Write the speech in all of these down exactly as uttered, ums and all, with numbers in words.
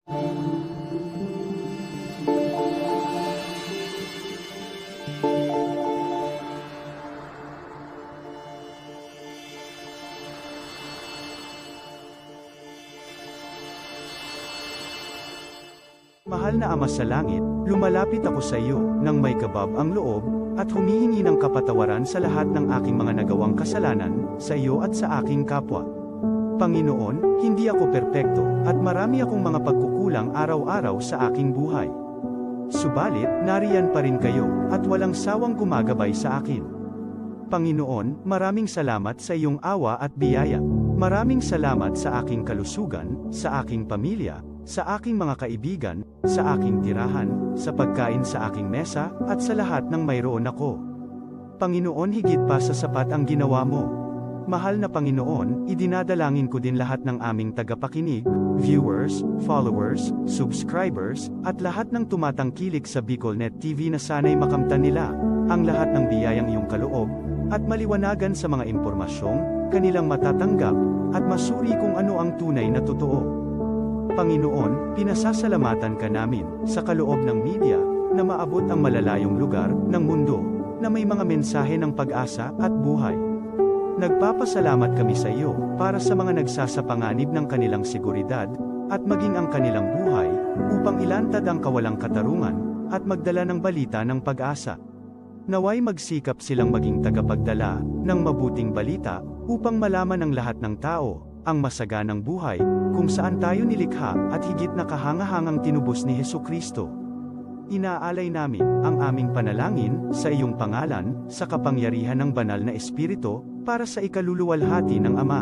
Mahal na Ama sa Langit, lumalapit ako sa iyo nang may kabab ang loob, at humihingi ng kapatawaran sa lahat ng aking mga nagawang kasalanan, sa iyo at sa aking kapwa. Panginoon, hindi ako perpekto, at marami akong mga pagkukulang araw-araw sa aking buhay. Subalit, nariyan pa rin kayo, at walang sawang gumagabay sa akin. Panginoon, maraming salamat sa iyong awa at biyaya. Maraming salamat sa aking kalusugan, sa aking pamilya, sa aking mga kaibigan, sa aking tirahan, sa pagkain sa aking mesa, at sa lahat ng mayroon ako. Panginoon, higit pa sa sapat ang ginawa mo. Mahal na Panginoon, idinadalangin ko din lahat ng aming tagapakinig, viewers, followers, subscribers, at lahat ng tumatangkilik sa BicolNet T V na sana'y makamtan nila ang lahat ng biyayang iyong kaloob at maliwanagan sa mga impormasyong kanilang matatanggap at masuri kung ano ang tunay na totoo. Panginoon, pinasasalamatan ka namin sa kaloob ng media na maabot ang malalayong lugar ng mundo na may mga mensahe ng pag-asa at buhay. Nagpapasalamat kami sa iyo para sa mga nagsasapanganib ng kanilang seguridad at maging ang kanilang buhay upang ilantad ang kawalang katarungan at magdala ng balita ng pag-asa. Naway magsikap silang maging tagapagdala ng mabuting balita upang malaman ng lahat ng tao ang masaganang buhay kung saan tayo nilikha at higit na kahangahangang tinubos ni Jesu-Cristo. Inaalay namin ang aming panalangin sa iyong pangalan, sa kapangyarihan ng Banal na Espiritu, para sa ikaluluwalhati ng Ama.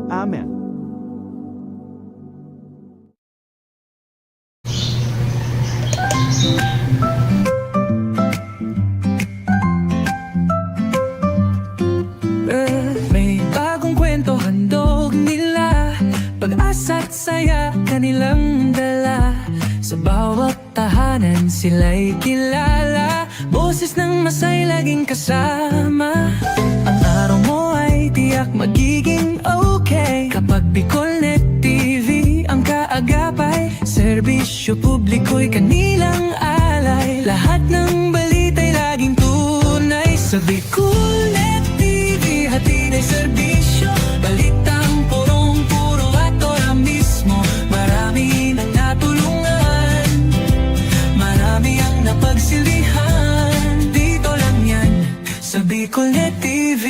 Amen. Eh, may bagong kwento handog nila, pag-asa't saya kanilang dala. Sa bawat tahanan sila'y kilala, boses ng masay laging kasama. Ang araw mo ay tiyak magiging okay kapag BicolNet T V ang kaagapay. Serbisyo publiko'y kanilang alay, lahat ng balita'y laging tunay. Sa BicolNet T V, hatid ay serbisyo, balitang purong-puro at ora mismo. Marami nang natulungan, marami ang napagsilbihan. Dito lang yan, sa BicolNet T V.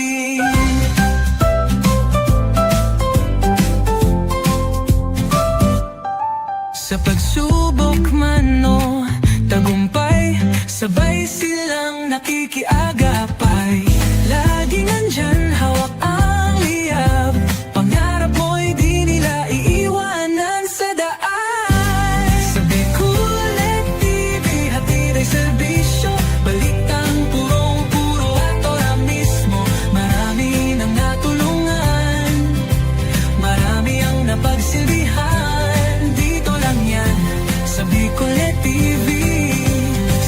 Sa pagsubok man o tagumpay, sabay silang nakikiagapay. Laging nandyan, hawak ang liyab. Pangarap mo'y di nila iiwanan sa daan. Sa BicolNet T V, hatid ay serbisyo, balitang purong-puro at ora mismo. Marami nang natulungan, marami ang napagsilbihan. Dito lang yan, sa BicolNet T V.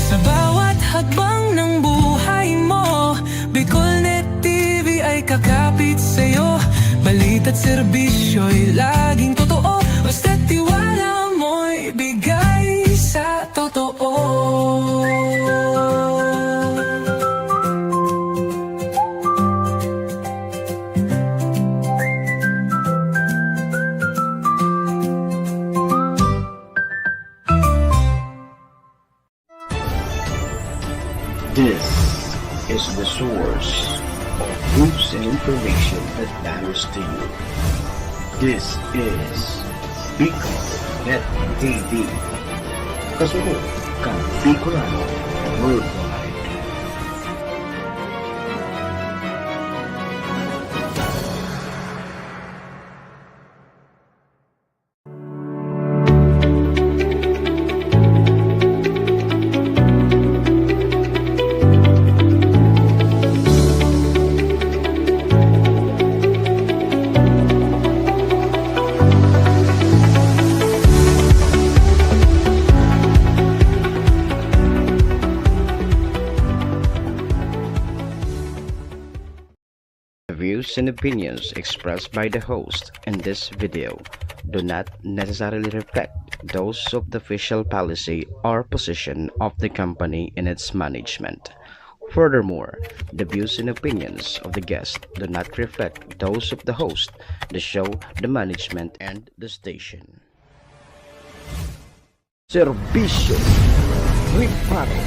Sa bawat hakbang ng buhay mo, BicolNet T V ay kakapit sa'yo. Balita't serbisyo'y laging totoo, basta't tiwala mo'y bigay sa totoo. This is the source of news and information that matters to you. This is Bicol Net T V. Kasunod kan Bicolano Worldwide. The views and opinions expressed by the host in this video do not necessarily reflect those of the official policy or position of the company in its management. Furthermore, the views and opinions of the guest do not reflect those of the host, the show, the management, and the station. Serbisyo Reparo.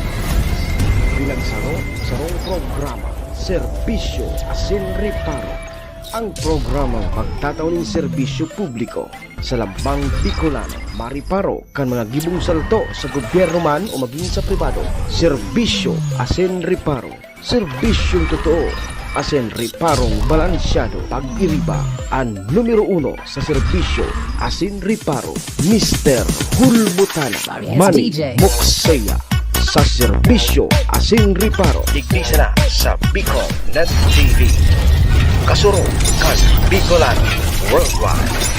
Pinagsaro-sarong programa, Serbisyo asin Reparo. Ang programang magtatao nin serbisyo publiko sa lambang Bicolano, mareparo kan mga gibong salto sa gobyerno man o magin sa pribado. Serbisyo asin Reparo. Serbisyong totoo asin reparong balansyado. Pag-iriba an numero uno sa serbisyo asin reparo, Mister Hulbutana. Manny Mokseya sa serbisyo asin reparo. Digdi sana sa Bicol Net T V. Kasurog kan Bicolano Worldwide.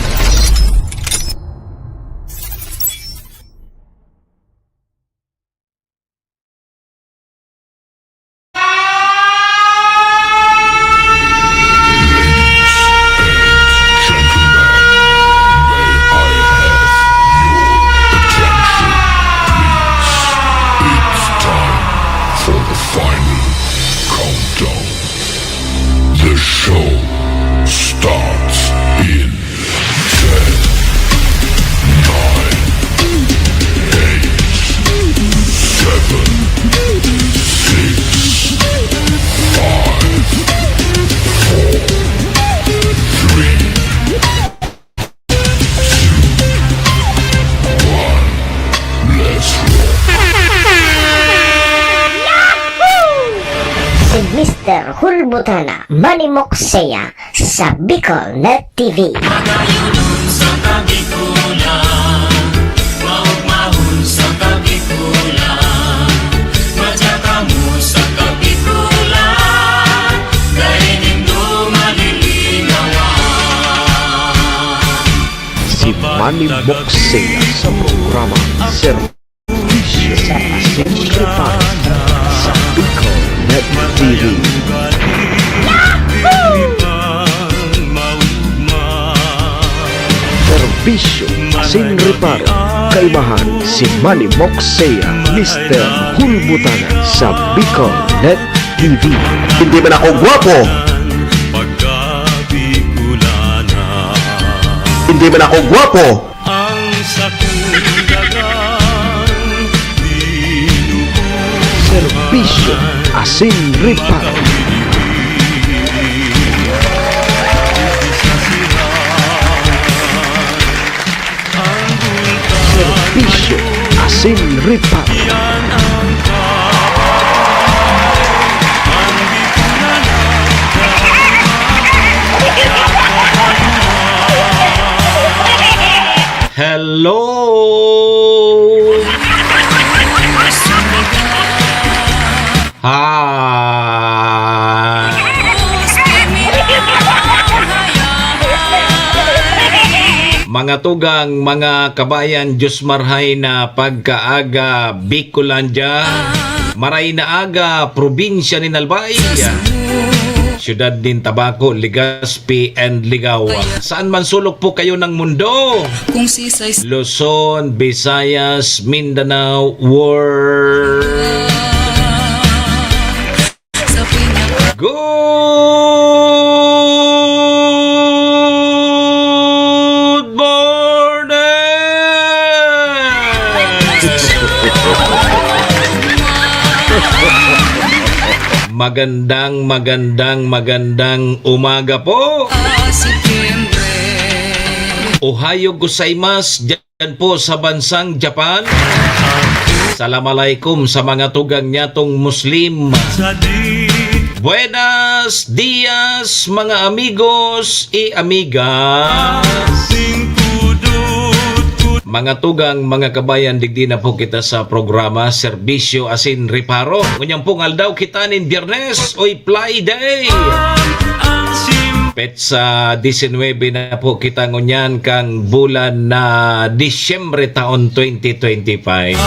The show starts in ten, nine, eight, seven, six, five, four, three, two, one. Let's roll. Si Mister Hulbutana, Manny Mokseya, sa Bicol Net T V. Magayunon sa Kabikulan, maugmahon sa Kabikulan, madya kamo sa Kabikulan, dai nindo malilinawan. Si Manny Mokseya sa programa Sir Sa Asin Reparo sa Bicol Net T V. Serbisyo asin reparo, kaibahan si Manny Mokseya, Mister Hulbutana sa Bicol Net T V. Hindi man ako gwapo. Hindi man ako gwapo. Ang sakong dagang dinugo. Serbisyo asin reparo. Serbisyo asin reparo. Hello! Hi! Mga tugang, mga kabayan, Diyos marhay na pagkaaga, Bicolandia. Maray na aga, probinsya nin Albay, syudad nin Tabaco, Legazpi, and Ligao. Saan man sulok po kayo ng mundo? Kung sisay Luzon, Visayas, Mindanao, world. Sa pinaka- Good morning! Magandang, magandang, magandang umaga po. Ohayo gozaimasu dyan po sa bansang Japan. Salam alaikum sa mga tugang nyatong Muslim. Buenas dias, mga amigos y amigas. Mga tugang, mga kabayan, digdi na po kita sa programa Serbisyo Asin Reparo. Ngunyan pong aldaw kita nin Biyernes, oy, Fly Day. Petsa disinwebe na po kita ngunyan kan bulan na Disyembre taon twenty twenty-five.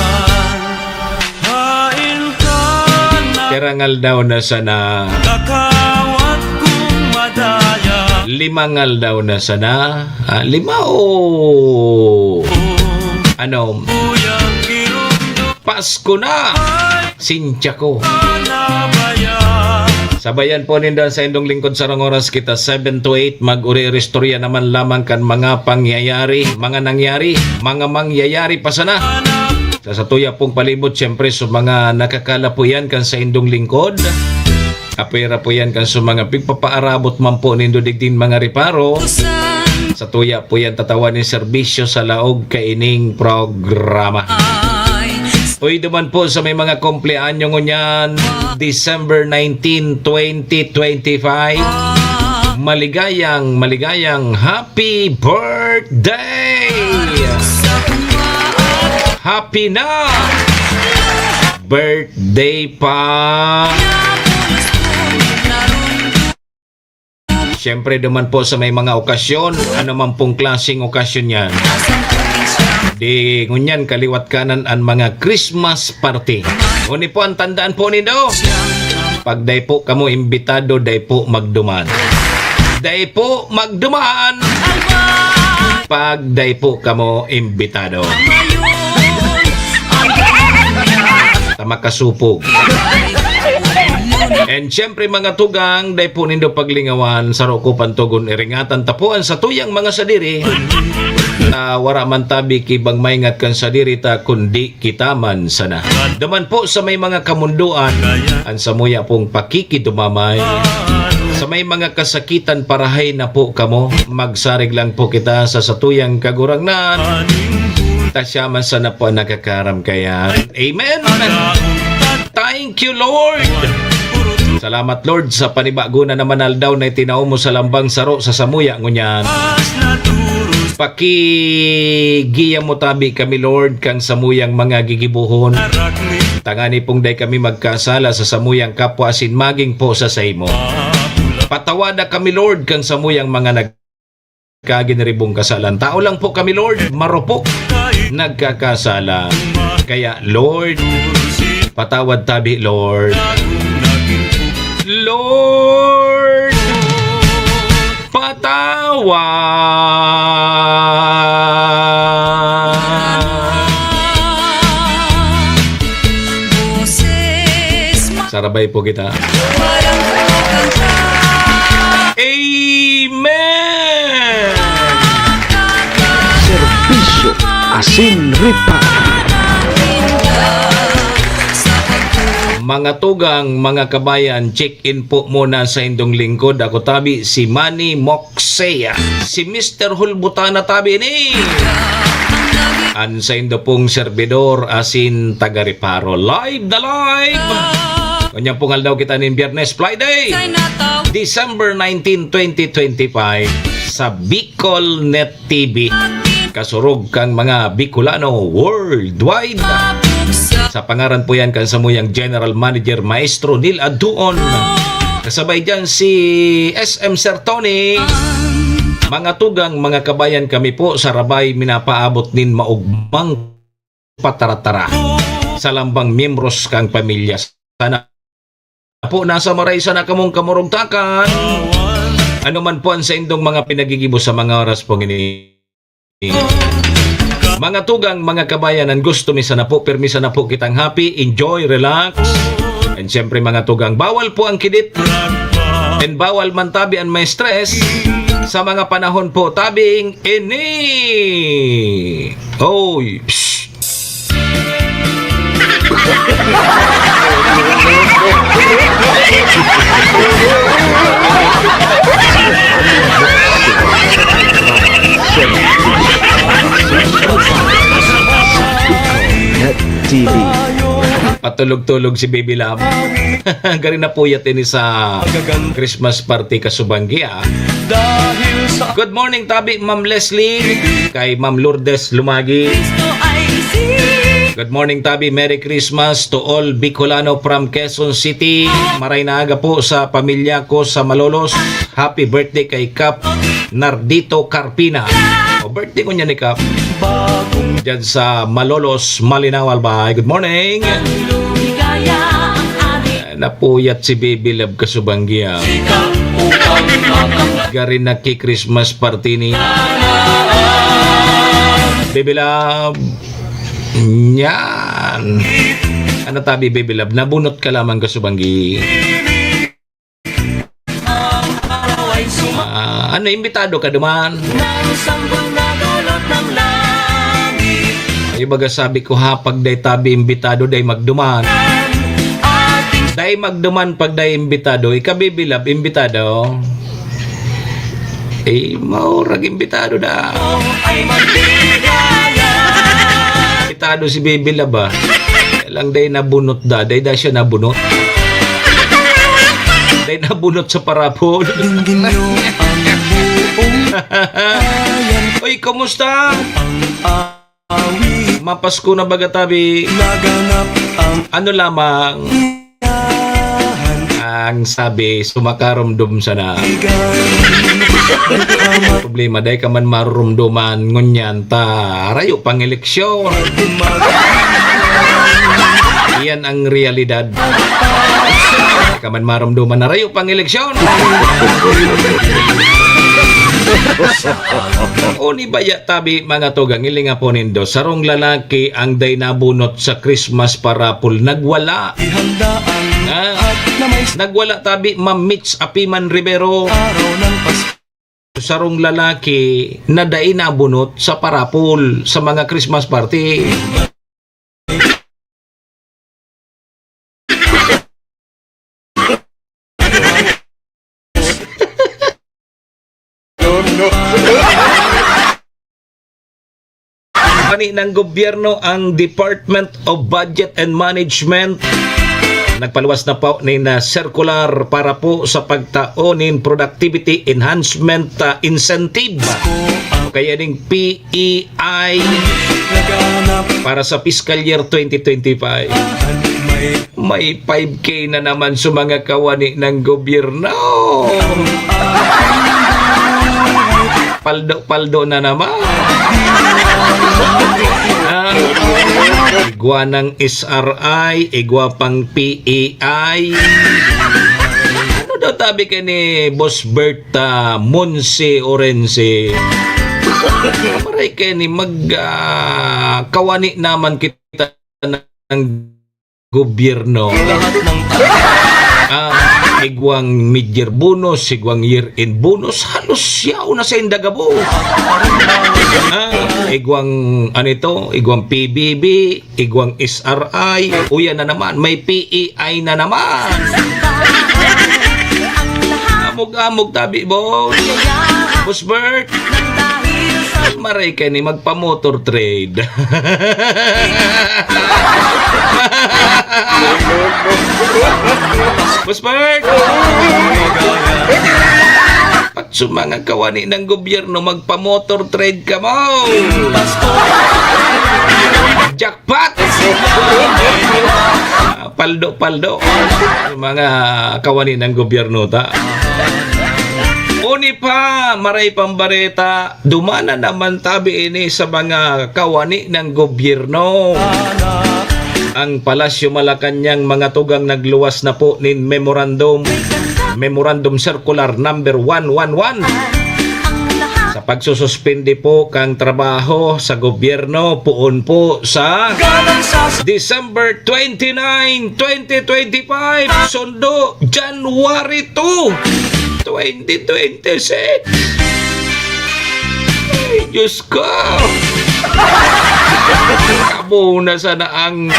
Pirang aldaw na sana? Limang aldaw na sana? Ah, lima o Ano? Pasko na! Sintiya ko. Sabayan po nindo ang saindong lingkod sa rong oras kita, seven to eight. Mag-uri-uri istorya naman lamang kan mga pangyayari, mga nangyari, mga mangyayari pa sana. Sa satuya pong palibot, siyempre, sa mga nakakala po yan kan saindong lingkod. Apwera po yan kan sa mga pigpapaarabot man po nindo digdin mga reparo. Satuya po yan tatawan nin serbisyo sa laog kaining programa. Uy, duman po sa may mga kumpleanyo ngunyan, December nineteen, twenty twenty-five. Maligayang, maligayang happy birthday! Happy na! Birthday pa! Siyempre, duman po sa may mga okasyon, ano man pong klaseng okasyon yan. Di ngunyan, kaliwat kanan ang mga Christmas party. Ngunit po, ang tandaan po nindo, pag dai po kamo imbitado, dai po magduman. Dai po magduman. Pag dai po kamo imbitado. Ta makasupog. And siyempre, mga tugang, dai po nindo paglingawan, saro ko pantogon, iringatan ta po an satuyang mga sadiri. Ta wara man tabi ki bang maingat kan sadiri ta, kundi kita man sana. Duman po sa may mga kamundoan, an samuya pong pakikidumamay. Sa may mga kasakitan, parahay na po kamo. Magsarig lang po kita sa satuyang Kagurangnan. Ta siya man sana po ang nakakaram kaya. Amen. Thank you, Lord. Salamat, Lord, sa panibago na naman aldaw na itinao mo sa lambang saro sa samuya ngunyan. Pakigiya mo tabi kami, Lord, kang samuyang mga gigibohon. Tangani pong dai kami magkasala sa samuyang kapwa asin maging po sa saimo. Patawada kami, Lord, kang samuyang mga nag- kaginiribong kasalan. Tao lang po kami, Lord, marupok, nagkakasala. Kaya, Lord, patawad tabi, Lord. Lord, patawad. Sarabay po kita. Amen! Serbisyo asin reparo. Mga tugang, mga kabayan, check-in po muna sa indong lingkod. Ako tabi, si Manny Moksea. Si Mister Hulbutana tabi ni. An saindo pong serbidor asin taga-reparo. Live na live! Ngunyan pong aldaw kita nin Biyernes, Friday, December nineteen, twenty twenty-five, sa Bicol Net T V. Kasurog kang mga Bicolano worldwide. Sa pangaran po yan kan samuyang General Manager, Maestro Neil Adtuon. Kasabay dyan si S M Sir Tony. Mga tugang, mga kabayan, kami po sa Rabay minapaabot nin maugmang pataratara sa lambang miyembros kang pamilya. Sana po nasa maray sana kamong kamurugtakan. Ano man po ang saindong mga pinagigibo sa mga oras pong ini. Mga tugang, mga kabayan, an gusto mi sana po, pirmi sana po kitang happy, enjoy, relax. And siyempre, mga tugang, bawal po ang kidit. And bawal man tabi an ma-stress sa mga panahon po tabing ini. Oy, psst. Net T V. Patulog-tulog si Baby Love. Gari na puyat ini sa Christmas party kasubanggi, ah. Good morning, tabi, Ma'am Leslie, kay Ma'am Lourdes Lumagi. Good morning, tabi. Merry Christmas to all Bicolano from Quezon City. Maray na aga po sa pamilya ko sa Malolos. Happy birthday kay Kap Nardito Carpina. O, birthday ko niya ni Kap. Diyan sa Malolos, Malinao, Albay. Good morning. Napuyat si Baby Love kasubanggi, ah. Gari naki-Christmas party ni. Baby Love. Yan. Ano tabi, Baby Love? Nabunot ka lamang, kasubanggi. Ah, ano, imbitado ka duman? Ay, baga sabi ko, ha, pag day tabi imbitado, day magduman. Day magduman pag day imbitado, ika, Baby Love, imbitado. Eh, maurag imbitado na. Imbitado si Baby Love, ah. Lang day nabunot da, day da siya nabunot. Day nabunot sa parapol. Dinggin niyo ang buong bayan. Uy, kumusta? Ang awit. Mapasko na baga tabi. Laganap ang Ano lamang? Ang sabi, sumakarumdom sana. Problema, dai ka man marurumdoman, ngunyan ta, rayo pang eleksyon. Iyan ang realidad. Dai ka man marumdoman na rayo pang eleksyon. O ni baya tabi, mga tugang, ilinga po nindo, sarong lalaki ang day nabunot sa Christmas parapol, nagwala. Ihanda ang Ah, lahat na may nagwala tabi, Ma'am Mitch Apiman Rivero. Araw ng Pasko. Sarong lalaki na dai nabunot sa parapol sa mga Christmas party. Kawani ng gobyerno, ang Department of Budget and Management, nagpaluwas na po nin, ah, circular para po sa pagtao nin Productivity Enhancement, ah, Incentive o kaya ning P E I para sa fiscal year twenty twenty-five. May five K na naman sa mga kawani ng gobyerno. Paldo-paldo na naman. Ah, igwa ng S R I, igwa pang P E I. Ano daw tabi kaini, Boss Bert, ah, Monse Orense? Maray kaini mag, ah, kawani naman kita ng gobyerno. Lahat ng Ah, igwang mid-year bonus, igwang year-end bonus, halos yaon na sa inda gabos. Ah, igwang, ano ito, igwang P B B, igwang S R I, uya na naman, may P E I na naman. Amog-amog tabi, boss. Boss Bert. Maray kaini, magpa-motor trade. Boss Bert! Pat sa mga kawani ng gobyerno, magpa-motor trade kamo! Jackpot! Ah, paldo-paldo. Sa mga kawani ng gobyerno ta. Uni pa, maray pang bareta, dumana naman tabi ini sa mga kawani ng gobyerno. Ang Palasyo Malacañang mga tugang nagluwas na po nin memorandum, Memorandum Circular number one one one, sa pagsususpindi po kang trabaho sa gobyerno poon po sa December twenty-nine, twenty twenty-five, sundo January two, twenty twenty-six. Ay, Diyos ko! Kamo na sana ang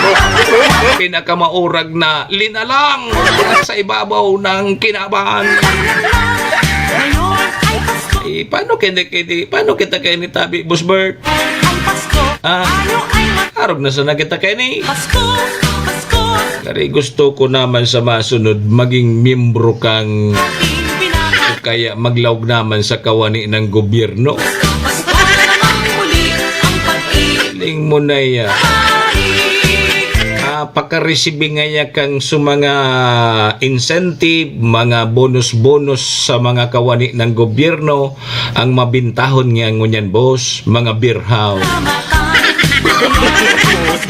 pinakamaurag na linalang sa ibabaw ng kinaban. Eh, paano kita, kita, paano kita kaini tabi, Boss Bert? Ah, arog na sana kita kaini. Kaya gusto ko naman sa masunod, maging miyembro kang, o kaya maglaog naman sa kawani ng gobyerno. Ling mo na yan. Ah, pakaresibi ngaya kang sa mga incentive, mga bonus-bonus sa mga kawani ng gobyerno, ang mabintahon nga ngunyan, boss, mga birhaw.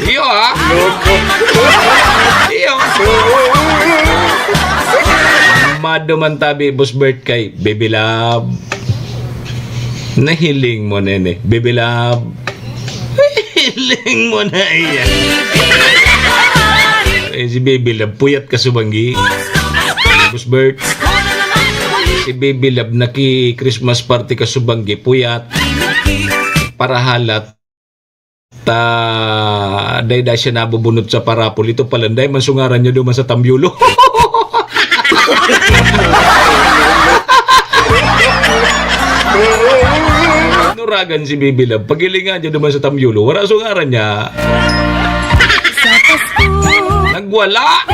Iyo, ha? Iyo. Maduman tabi, Boss Bert, kay Baby Love. Nahiling mo, nene. Baby Love. Iling mo na iyan. Eh, si Baby Love, puyat ka subanggi. Boss Bert. Si Baby Love, naki-Christmas party ka subanggi, puyat. Parahalat. Ta, dai, dai siya nabubunot sa parapol. Ito pala, dai man sungaran niya duman sa tamyulo. Nuragan si Baby Love. Paghilingan niya duman sa tamyulo, wala sungaran niya. Nagwala.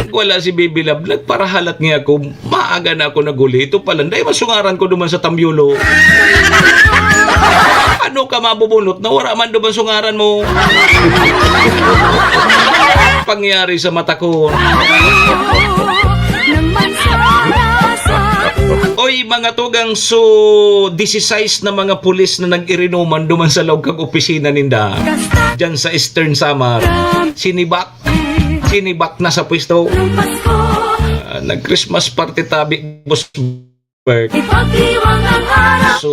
Nagwala si Baby Love. Nagparahalat niya ako. Maaga na ako naguli. Ito pala, dai man sungaran ko duman sa tamyulo. Ano ka mabubunot na wala man duman sungaran mo? Pangyari sa mata ko. Oy, mga tugang, so, disisais na mga pulis na nag-irinuman duman sa laog kang opisina ninda. Diyan sa Eastern Samar. Sinibak. Sinibak na sa pwesto. Ah, nag-Christmas party tabi, Boss Bert. So,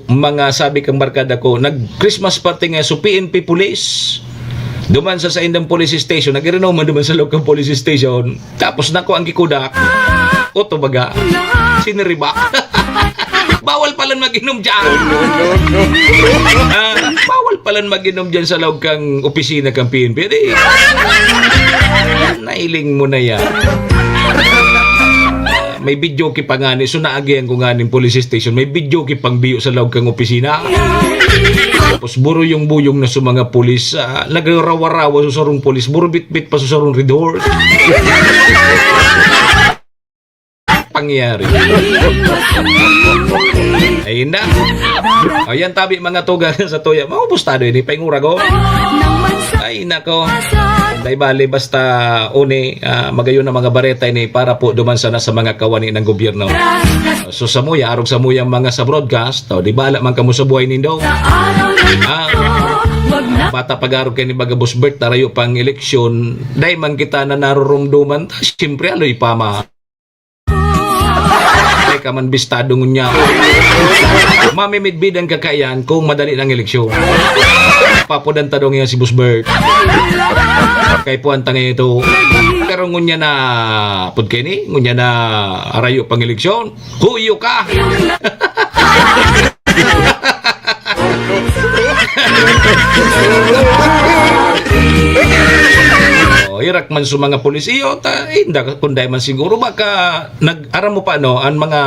mga sabi kang barkada ko, nag-Christmas party nga, so P N P police. Duman sa saindang police station, nag-irinuman duman sa laog kang police station. Tapos nako ang gikudak. Oto baga. Siniribak. Bawal palan mag-inom dyan. Ah, bawal palan mag-inom dyan sa laog kang opisina kang P N P. Di, nailing mo na yan. May videoke pa ngani, so naagihan ko nganing police station. May videoke pang biyo sa laog kang opisina. Tapos buruyong-buyong na sa mga pulis, ah, nagrawa-rawa sa sarong pulis, buro bitbit pa sa sarong Red Horse. Pangyayari. Ayun na. O, yan tabi, mga tugang sa tuya. Maubos tado ini, paingurag, oh. Ay, nako. Dai bali, basta uni, ah, magayon na mga bareta ini para po duman sana sa mga kawani ng gobyerno. So, samuya, arog samuya mga sa broadcast, o, di bala man kamo sa buhay nindo. Ah, bata pag-arog kayo ni baga Boss Bert, tarayo pang eleksyon, dai man kita na narurumduman, ta, siyempre, aloy pa ma-, Teka man, bistado ngunya. Mamimidbidan ka kaiyan kung madali ng eleksyon. Papudan ta daw ngayon si Boss Bert. Kay puwan ta ngayon ito. Pero ngunya na, pud kaini, ngunya na arayo pang eleksyon. Huyo ka! Oh, irak man sa mga pulis. Iyo, ta, inda, kung dai man siguro, baka nag-, aram mo pa, no, ang mga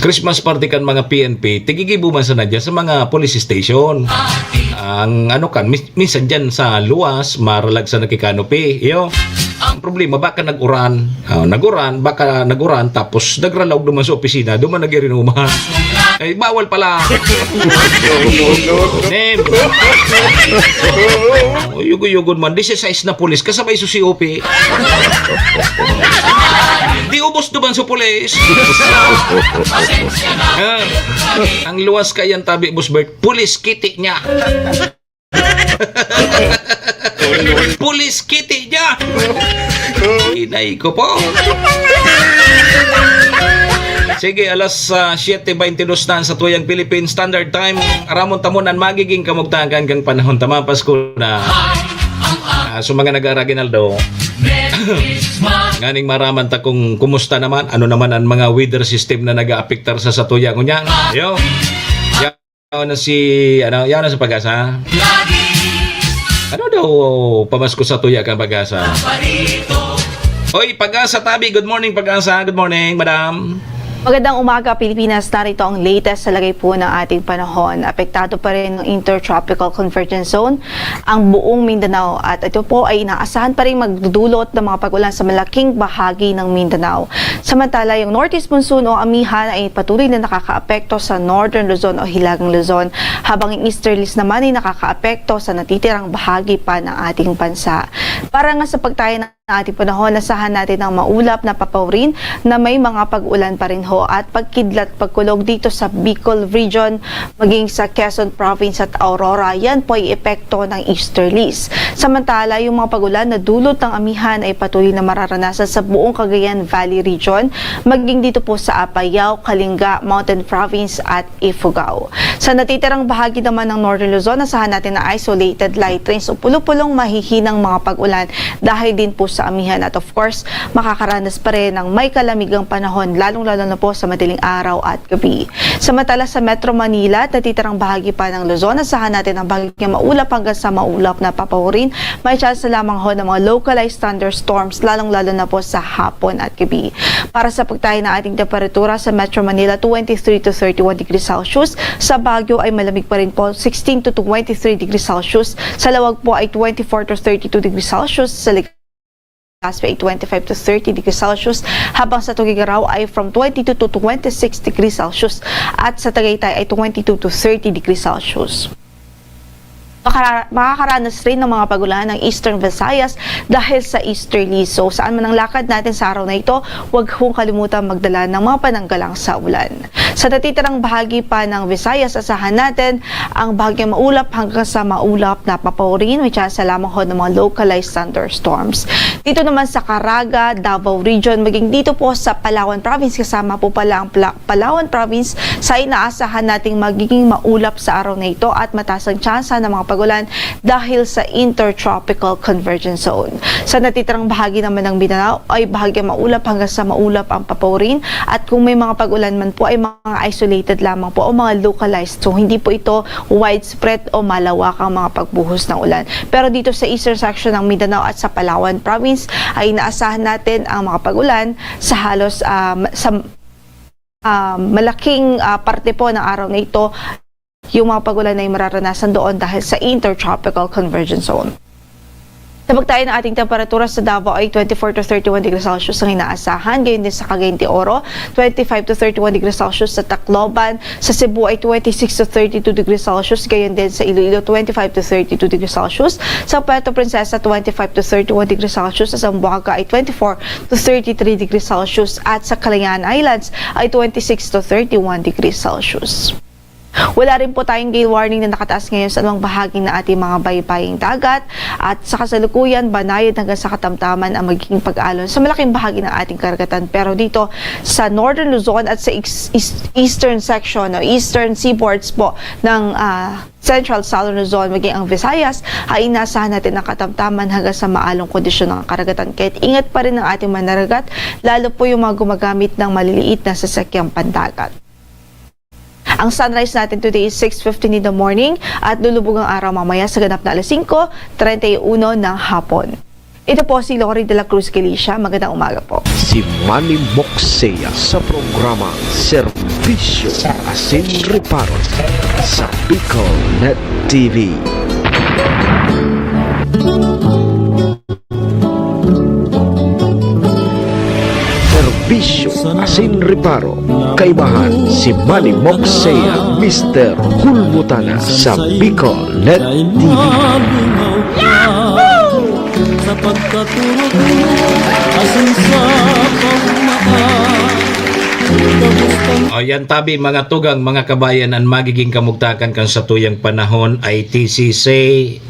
Christmas party kan mga P N P, tigigibo man sana dyan sa mga police station. Ang ano kan, mis-, minsan dyan sa luwas, maralag sa nakikanopi. Iyo, ang problema, baka nag-uran. Ah, nag-uran, baka nag-uran, tapos nagralaog naman sa opisina, duman nag-irinuma. Ay, bawal pala. Name. Oh, yugo-yugon man, disisais na pulis, kasabay sa C O P. Di ubos duman sa pulis. Ah, ang luwas kayan tabi, Boss Bert, pulis kiti niya. Pulis kiti niya. Inay ko po. Sige, alas, ah, siyete baynte dos na sa tuyang Philippine Standard Time. Aramon ta mo nan magiging kamugtakan kang panahon ta, mapasko na. Ah, sa mga nag-aaraginaldo. Nganing maraman ta kung kumusta naman, ano naman ang mga weather system na nag-aapektar sa satuya ngunyan. Yo. Yaw na si, ano, yaw na si Pag-asa. Ano daw pamasko sa tuya kan Pag-asa? Hoy, Pag-asa tabi. Good morning, Pag-asa. Good morning, madam. Magandang umaga, Pilipinas. Narito ang latest sa lagay po ng ating panahon. Apektado pa rin ng Intertropical Convergence Zone ang buong Mindanao at ito po ay inaasahan pa rin magdudulot ng mga pag-ulan sa malaking bahagi ng Mindanao. Samantala, yung Northeast Monsoon o Amihan ay patuloy na nakakaapekto sa Northern Luzon o Hilagang Luzon, habang yung Easterlies naman ay nakakaapekto sa natitirang bahagi pa ng ating bansa. Para nga sa pagtaya ng na ating panahon, asahan natin ang maulap na papaurin na may mga pag-ulan pa rin ho at pagkidlat, pagkulog dito sa Bicol Region, maging sa Quezon Province at Aurora. Yan po ay epekto ng easterlies. Samantala, yung mga pag-ulan na dulot ng amihan ay patuloy na mararanasan sa buong Cagayan Valley Region, maging dito po sa Apayao, Kalinga, Mountain Province at Ifugao. Sa natitirang bahagi naman ng Northern Luzon, asahan natin na isolated light rains o pulo-pulong mahihinang mga pag-ulan dahil din po sa amihan. At of course, makakaranas pa rin ng may kalamigang panahon, lalong-lalo na po sa madaling araw at gabi. Samantala sa Metro Manila at natitirang bahagi pa ng Luzon, asahan natin ang bahaging maulap hanggang sa maulap na papahurin. May tsansa lamang ho ng mga localized thunderstorms, lalong-lalo na po sa hapon at gabi. Para sa pagtayo ng ating temperatura sa Metro Manila, twenty-three to thirty-one degrees Celsius. Sa Baguio ay malamig pa rin po, sixteen to twenty-three degrees Celsius. Sa Laoag po ay twenty-four to thirty-two degrees Celsius. Sa Legazpi ay twenty-five to thirty degrees Celsius. Habang sa Tuguegarao ay from twenty-two to twenty-six degrees Celsius. At sa Tagaytay ay twenty-two to thirty degrees Celsius. Makara-, makakaranas rin ng mga pag-ulan ng Eastern Visayas dahil sa easterly. So, saan man ang lakad natin sa araw na ito, huwag hong kalimutan magdala ng mga pananggalang sa ulan. Sa natitirang bahagi pa ng Visayas, asahan natin ang bahagyang maulap hanggang sa maulap na papahurin. May tsansa lamang ho ng mga localized thunderstorms. Dito naman sa Caraga, Davao Region, maging dito po sa Palawan Province, kasama po pala ang Pala-, Palawan Province sa inaasahan nating magiging maulap sa araw na ito at mataas ang tsansa ng mga pag-ulan dahil sa Intertropical Convergence Zone. Sa natitirang bahagi naman ng Mindanao ay bahagyang maulap hanggang sa maulap ang papahurin at kung may mga pag-ulan man po ay mga isolated lamang po o mga localized. So hindi po ito widespread o malawakang mga pagbuhos ng ulan. Pero dito sa eastern section ng Mindanao at sa Palawan Province ay inaasahan natin ang mga pag-ulan sa halos, ah, ma-, sa, ah, malaking, ah, parte po ng araw na ito. Yung mga pag-ulan ay mararanasan doon dahil sa Intertropical Convergence Zone. Sa pagtayo ng ating temperatura sa Davao ay twenty-four to thirty-one degrees Celsius ang inaasahan. Gayon din sa Cagayan de Oro, twenty-five to thirty-one degrees Celsius. Sa Tacloban, sa Cebu ay twenty-six to thirty-two degrees Celsius. Gayon din sa Iloilo, twenty-five to thirty-two degrees Celsius. Sa Puerto Princesa, twenty-five to thirty-one degrees Celsius. Sa Zamboanga ay twenty-four to thirty-three degrees Celsius. At sa Kalayaan Islands ay twenty-six to thirty-one degrees Celsius. Wala rin po tayong gale warning na nakataas ngayon sa anumang bahagi ng ating mga baybaying dagat at sa kasalukuyan, banayad hanggang sa katamtaman ang magiging pag-alon sa malaking bahagi ng ating karagatan. Pero dito sa Northern Luzon at sa ex-, east-, eastern section o eastern seaboards po ng, ah, Central Southern Luzon, maging ang Visayas, ay inaasahan natin ang katamtaman hanggang sa maalong kondisyon ng karagatan. Kaya't ingat pa rin ang ating manaragat, lalo po yung mga gumagamit ng maliliit na sasakyang pandagat. Ang sunrise natin today is six fifteen in the morning at lulubog ang araw mamaya sa ganap na alas singko treinta y uno ng hapon. Ito po si Lori de la Cruz Galicia. Magandang umaga po. Si Manny Moxea sa programa Serbisyo Asin Reparo sa Bicol Net T V. Serbisyo asin reparo. Kaibahan si Manny Moxea, Mister Hulmutana sa Bicol Net T V. Sa pagkaturog mo, asin sa pagmata, gabos kang O yan tabi, mga tugang, mga kabayan, an magiging kamugtakan kan satuyang panahon ay T C C,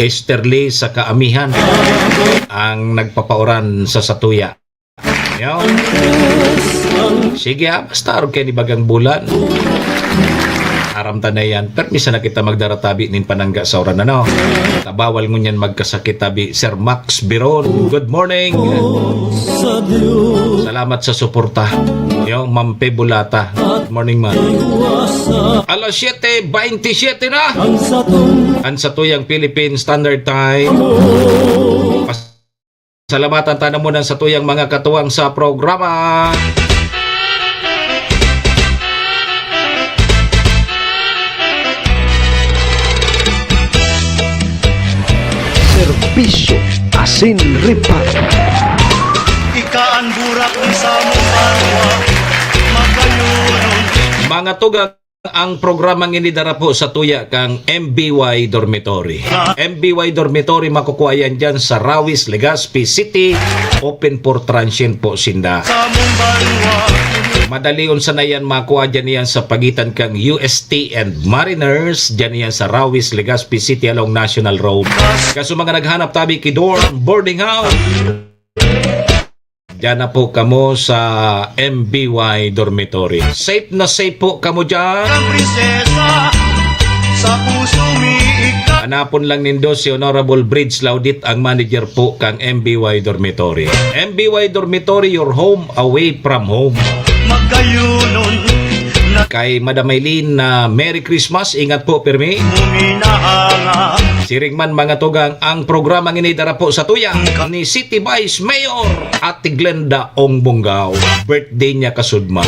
easterly saka amihan ang nagpapauran sa satuya. Yo. Sige, ah, basta arog kaini bagang bulan. Aram ta na yan. Permi sana kita magdaratabi nin panangga sa uran, ano? Ta bawal ngunyan magkasakit tabi, Sir Max Biron. Good morning. Salamat sa suporta. Yo, Ma'am Pe Bulata. Good morning, ma'am. Alas siyete bentisiete na. Ang satuyang Philippine Standard Time. Pas- Salamatan ta na muna sa tuyang mga katuwang sa programa. Serbisyo asin reparo. Ika an burak ni samong banwa, magayunon. Mga tugang Ang programang ini dara po sa tuya kang M B Y Dormitory. M B Y Dormitory, makukuha yan dyan sa Rawis, Legazpi City. Open for transient po sinda. Madali unsa na yan makuha dyan yan sa pagitan kang U S T and Mariners. Dyan yan sa Rawis, Legazpi City along National Road. Kaso mga naghanap tabi ki dorm, boarding house. Diyan na po kamo sa M B Y Dormitory. Safe na safe po kamo dyan. Ang prinsesa, sa puso mi ikaw. Hanapon lang nindo si Honorable Bridge Laudit, ang manager po kang M B Y Dormitory. M B Y Dormitory, your home away from home. Magkayunon na. Kay Madam Eileen, na Merry Christmas, ingat po, pirmi. Muminahanga. Siring man, mga tugang, ang programang ini dara po sa tuya ni City Vice Mayor Ate Glenda Ong Bongao. Birthday niya kasudma.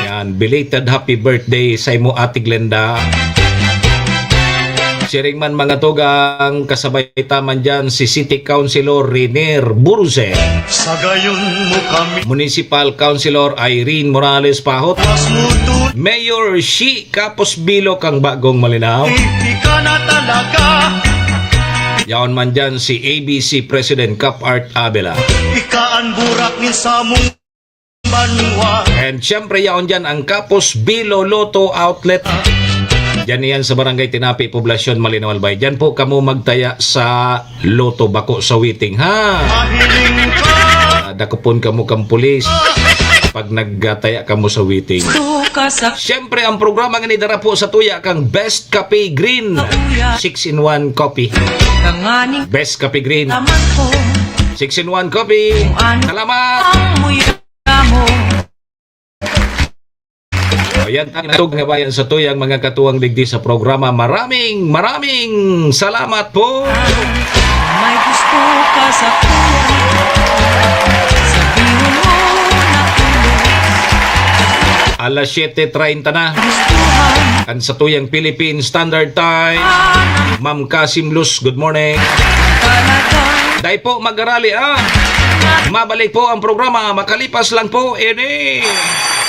Yan, belated happy birthday sa imo, Ate Glenda. Siring man, mga tugang, kasabay ta man dyan si City Councilor Renier Buruse. Sa gayon mo kami. Municipal Councilor Irene Morales Pahot. Mas mutu. Mayor Shi Kapos Bilo kang Bagong Malinao. Ika na talaga. Yaon man dyan si A B C President Cap Art Abela. Ika an burak nin samong banwa. And syempre, yaon dyan ang Kapos Bilo Lotto Outlet. Dyan yan sa Barangay Tinapi, Poblacion, Malinao, Albay. Dyan po kamo magtaya sa Lotto, bako sa waiting, ha? Mahiling ka. Ah, dakopon kamo kang pulis pag nagtaya kamo sa waiting. Gusto ka sa. Syempre, ang programa nga nidara po sa tuya kang Best Cafe Green. Sa uya. Six-in-one coffee. Tanganing. Best Cafe Green. Naman ko. Six-in-one coffee. Kung ano. Salamat. Ang muya mo. O, yan ang natug nga bayan sa tuyang mga katuwang digdi sa programa. Maraming, maraming salamat po. May gusto ka sa kuya. Sabihin mo na tuloy. Alas siyete treinta na. Gustuhan. Kan sa tuyang Philippine Standard Time. Ma'am Kasim Luz, good morning. Talaga. Dai po magarali, ah. Mabalik po ang programa. Makalipas lang po ini.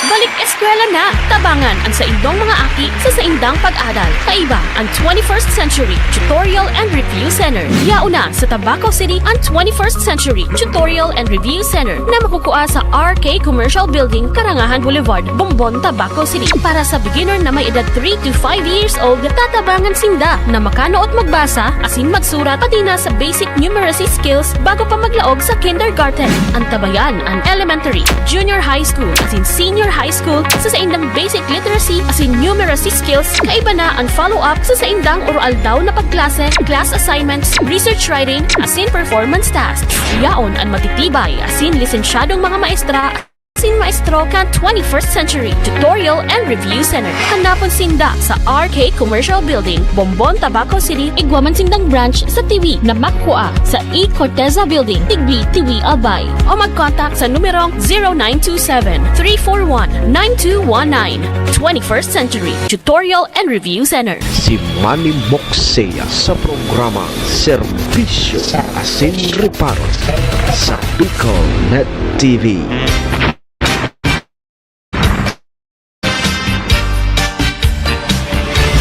Balik eskwela na! Tabangan an saindong mga aki sa saindang pag-aral. Kaiba an twenty-first Century Tutorial and Review Center. Yaon na sa Tabaco City an twenty-first Century Tutorial and Review Center na makukua sa R K Commercial Building, Karangahan Boulevard, Bombon, Tabaco City. Para sa beginner na may edad three to five years old, tatabangan sinda na makanuot magbasa asin magsurat, pati na sa basic numeracy skills bago pa maglaog sa kindergarten. Antabayan an elementary, junior high school, asin senior high school sa saindang basic literacy asin numeracy skills. Kaiba na an follow-up sa saindang oro-aldaw na pagklase, class assignments, research writing, asin performance tasks. Yaon an matitibay asin lisensyadong mga maestra asin maestro kan twenty-first Century Tutorial and Review Center. Hanapon sinda sa R K Commercial Building, Bombon, Tabaco City, igwa man sindang branch sa Tiwi na makukua sa E Corteza Building, Tigbi, Tiwi, Albay. O mag-contact sa numerong zero nine two seven, three four one, nine two one nine. Twenty-first Century Tutorial and Review Center. Si Manny Moxea sa programa Serbisyo asin Reparo sa Bicol Net T V.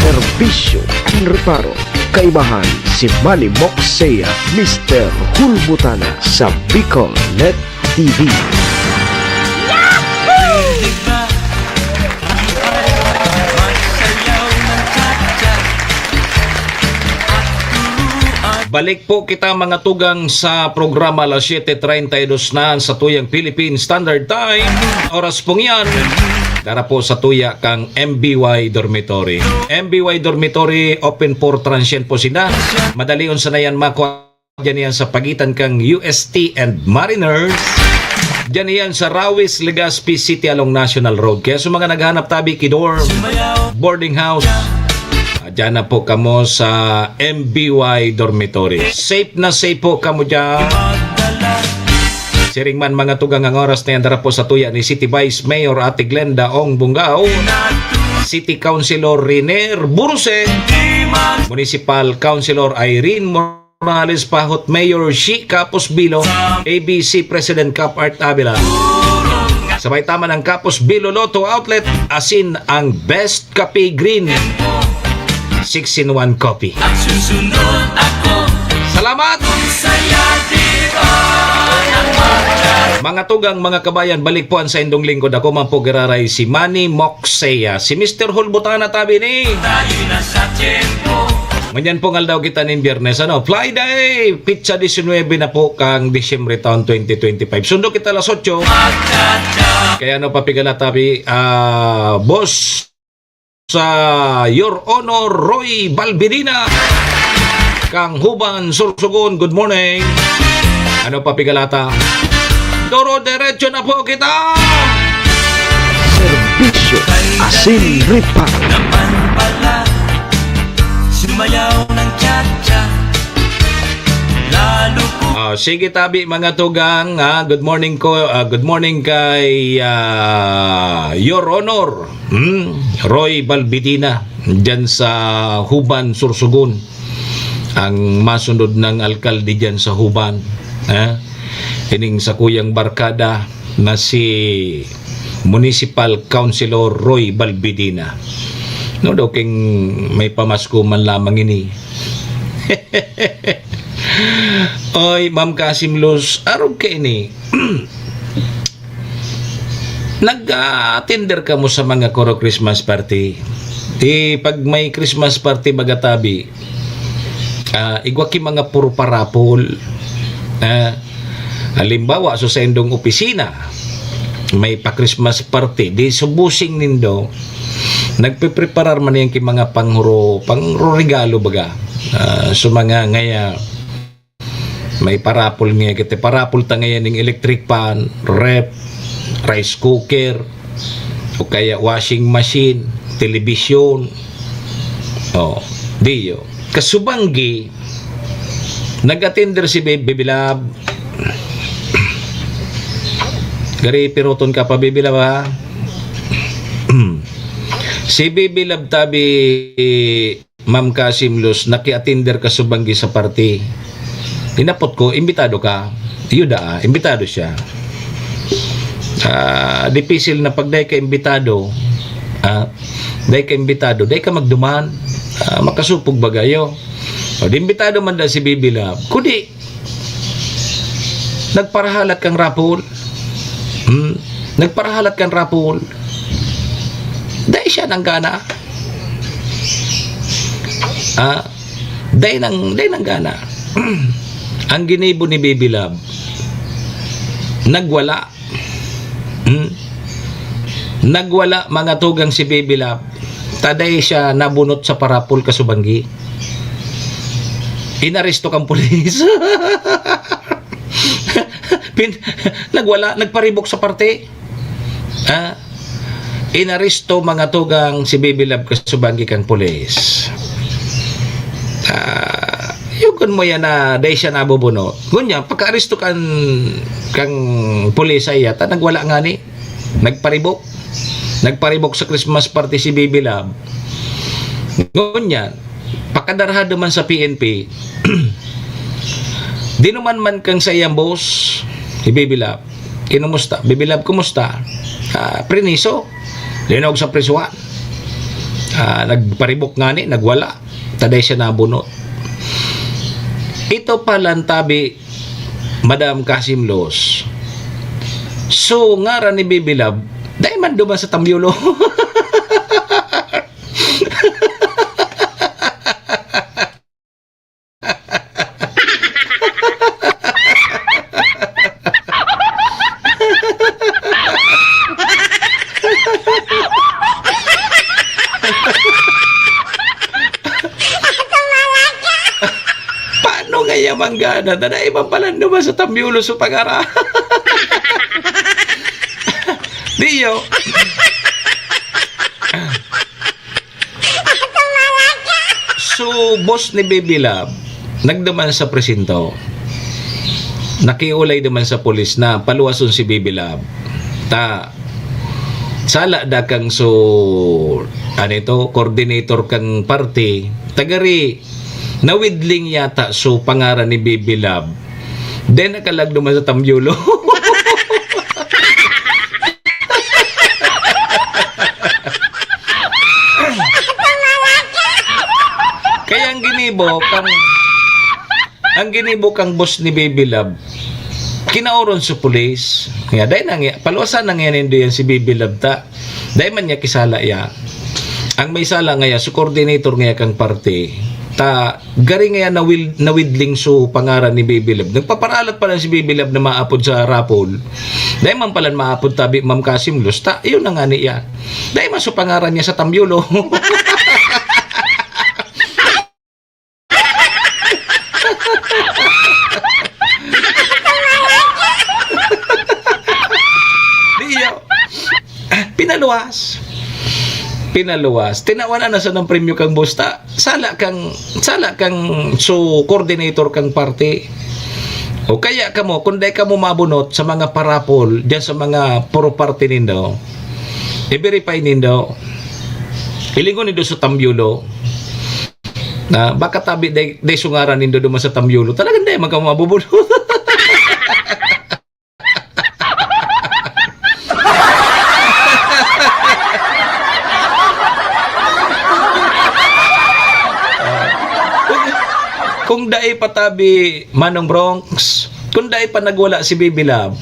Serbisyo asin Reparo, kaibahan si Manny Moxea, Mister Hulbutana sa Bicol Net T V. Balik po kita, mga tugang, sa programa. Alas siyete treinta y dos na sa tuyang Philippine Standard Time. Oras pong yan, dara po sa tuya kang M B Y Dormitory. M B Y Dormitory, open for transient po sila. Madali unsa na yan makuha. Diyan yan sa pagitan kang U S T and Mariners. Diyan yan sa Rawis, Legazpi City along National Road. Kaya sa mga naghanap tabi ki dorm, boarding house, ah, diyan na po kamo sa M B Y Dormitory. Safe na safe po kamo diyan. Siring man, mga tugang, ang oras na yan, dara po sa tuya ni City Vice Mayor Ate Glenda Ong Bungao, City Councilor Riner Buruse, Municipal Councilor Irene Mor- Morales Pahot, Mayor Shi Kapos Bilo, A B C President Cap Art Avila, Sabay tama ng Kapos Biloloto Outlet, asin ang Best Kape Green. Six-in-one coffee. At susunod ako Salamat! kung saya di ba ang mga Mga tugang, mga kabayan, balik po ang saindong lingkod. Ako man po giraray si Manny Moxea. Si Mister Hulbutana tabi ni. tayo na sa tiyempo. Ngunyan pong aldaw kita nin Biyernes, ano? Friday, pitsa diecinuebe na po kang Disyembre taon twenty twenty-five. Sundo kita alas otso. Magkatsa. Kaya ano pa pigala tabi, ah, boss sa Your Honor Roy Balbirina, kang Huban, Sorsogon, good morning. Ano pa pigalata? Doro derecho na po kita! Serbisyo asin reparo. Naman pala, sumayaw ng cha-cha. Lalo ko Ah, sige tabi, mga tugang, ah, good morning ko, ah, good morning kay, ah, Your Honor, hmm, Roy Balbidina, dyan sa Huban, Sorsogon. Ang masunod ng alkalde dyan sa Huban, ah, ining sakuyang barkada na si Municipal Councilor Roy Balbidina. No, daw king may pamasko man lamang ini. Oy, Ma'am Kasim Luz, arog ka ini. Nag-a-attender kamo sa mga koro Christmas party? Eh, pag may Christmas party, baga tabi, ah, igwa ki mga puro parapol. Ah, halimbawa, so sa indong opisina, may pa-Christmas party, di subusing nindo, nagpepreparar man yan ki mga panghuro, panghuro regalo baga. Ah, so mga ngaya, may parapol nga, kiti parapol ta ngayon ning electric fan, ref, rice cooker, o kaya washing machine, telebisyon. Oh, diyo. Kasubanggi, nag-attender si Bi-, Bibi Love. Gari, piruton ka pa, Bibi Love, ha? Si Bibi Love tabi, Ma'am Kasim Luz, naki-attender kasubanggi sa party. Inapot ko, imbitado ka? Yuda, ah, imbitado siya. Ah, dipisil na pag dai ka imbitado, ah, dai ka imbitado, dai ka magduman. Ah, makasupog ba gayo? O, di imbitado man da si Bibi Love. Kundi, nagparahalat kang rapol. Hmm? Nagparahalat kang rapol. Dai siya nanggana. Ah, dai nang, dai nanggana. Ang ginibo ni Bibi Love, nagwala. Hmm? Nagwala, mga tugang, si Bibi Love. Ta dai siya nabunot sa parapol kasubanggi. Inaresto kang pulis. Pin-, nagwala, nagparibok sa parte. Ah, inaresto, mga tugang, si Bibi Love kasubanggi kang pulis. Ah, yugon mo yan na dai siya nabubunot. Ngunyan, pagkaaresto kan, kang pulis ay yata, nagwala ngani. Nagparibok. Nagparibok sa Christmas party si Bibi Love. Ngunyan, pakadarhado man sa P N P, dinuman man kang saiyang boss, si Bibi Love. Kinumusta? Bibi Love, kumusta? Ah, priniso. Linog sa prisuhan. Ah, nagparibok ngani, nagwala. Ta dai siya nabunot. Ito palan tabi, Madam Kasim Luz. So, ngaran ni Bibi Love, dai man duman sa Tamyulo. Paano nga iya manggana na naiba pala naman sa Tamyulo sa pangara? Diyo. So, boss ni Baby Love, nagduman sa presinto. Nakiulay duman sa pulis na paluwason si Baby Love. Ta, sala da kang so, ano ito, coordinator kang party. Tagari, nawidling yata so pangaran ni Baby Love. Then, nakalag duman sa Tamyulo. ginibo kang, ang ginibo kang boss ni Baby Love, kinaoron sa pulis. Kaya dai na nga, paluwasan na nga nindo yan si Baby Love ta. Dai man niya kisala ya. Ang may sala ngaya, so coordinator ngaya kang parte. Ta, gari ngaya nawil-, nawidling so pangaran ni Baby Love. Nagpaparalat pa lang si Baby Love na maapod sa raffle. Dai man palan maapod tabi, Ma'am Kasim Luz. Ta, yun na nga niya. Dai man so pangaran niya sa tamyulo. Di iyo. Pinaluwas. Pinaluwas. Tinawan na sa nang premyo kang busta. Sala kang, sala kang su coordinator kang parte. O kaya kamo, kung dai kamo mabunot sa mga parapol, diyan sa mga puro parte nindo, i-verify nindo. Ilingon nindo sa tamyulo. Na baka tabi day, day sungaran nindo duman sa tamyulo. Talagang day, magka mabubulot. Ah, kung, kung dai pa tabi, Manong Bronx, kung dai pa nagwala si Baby Love,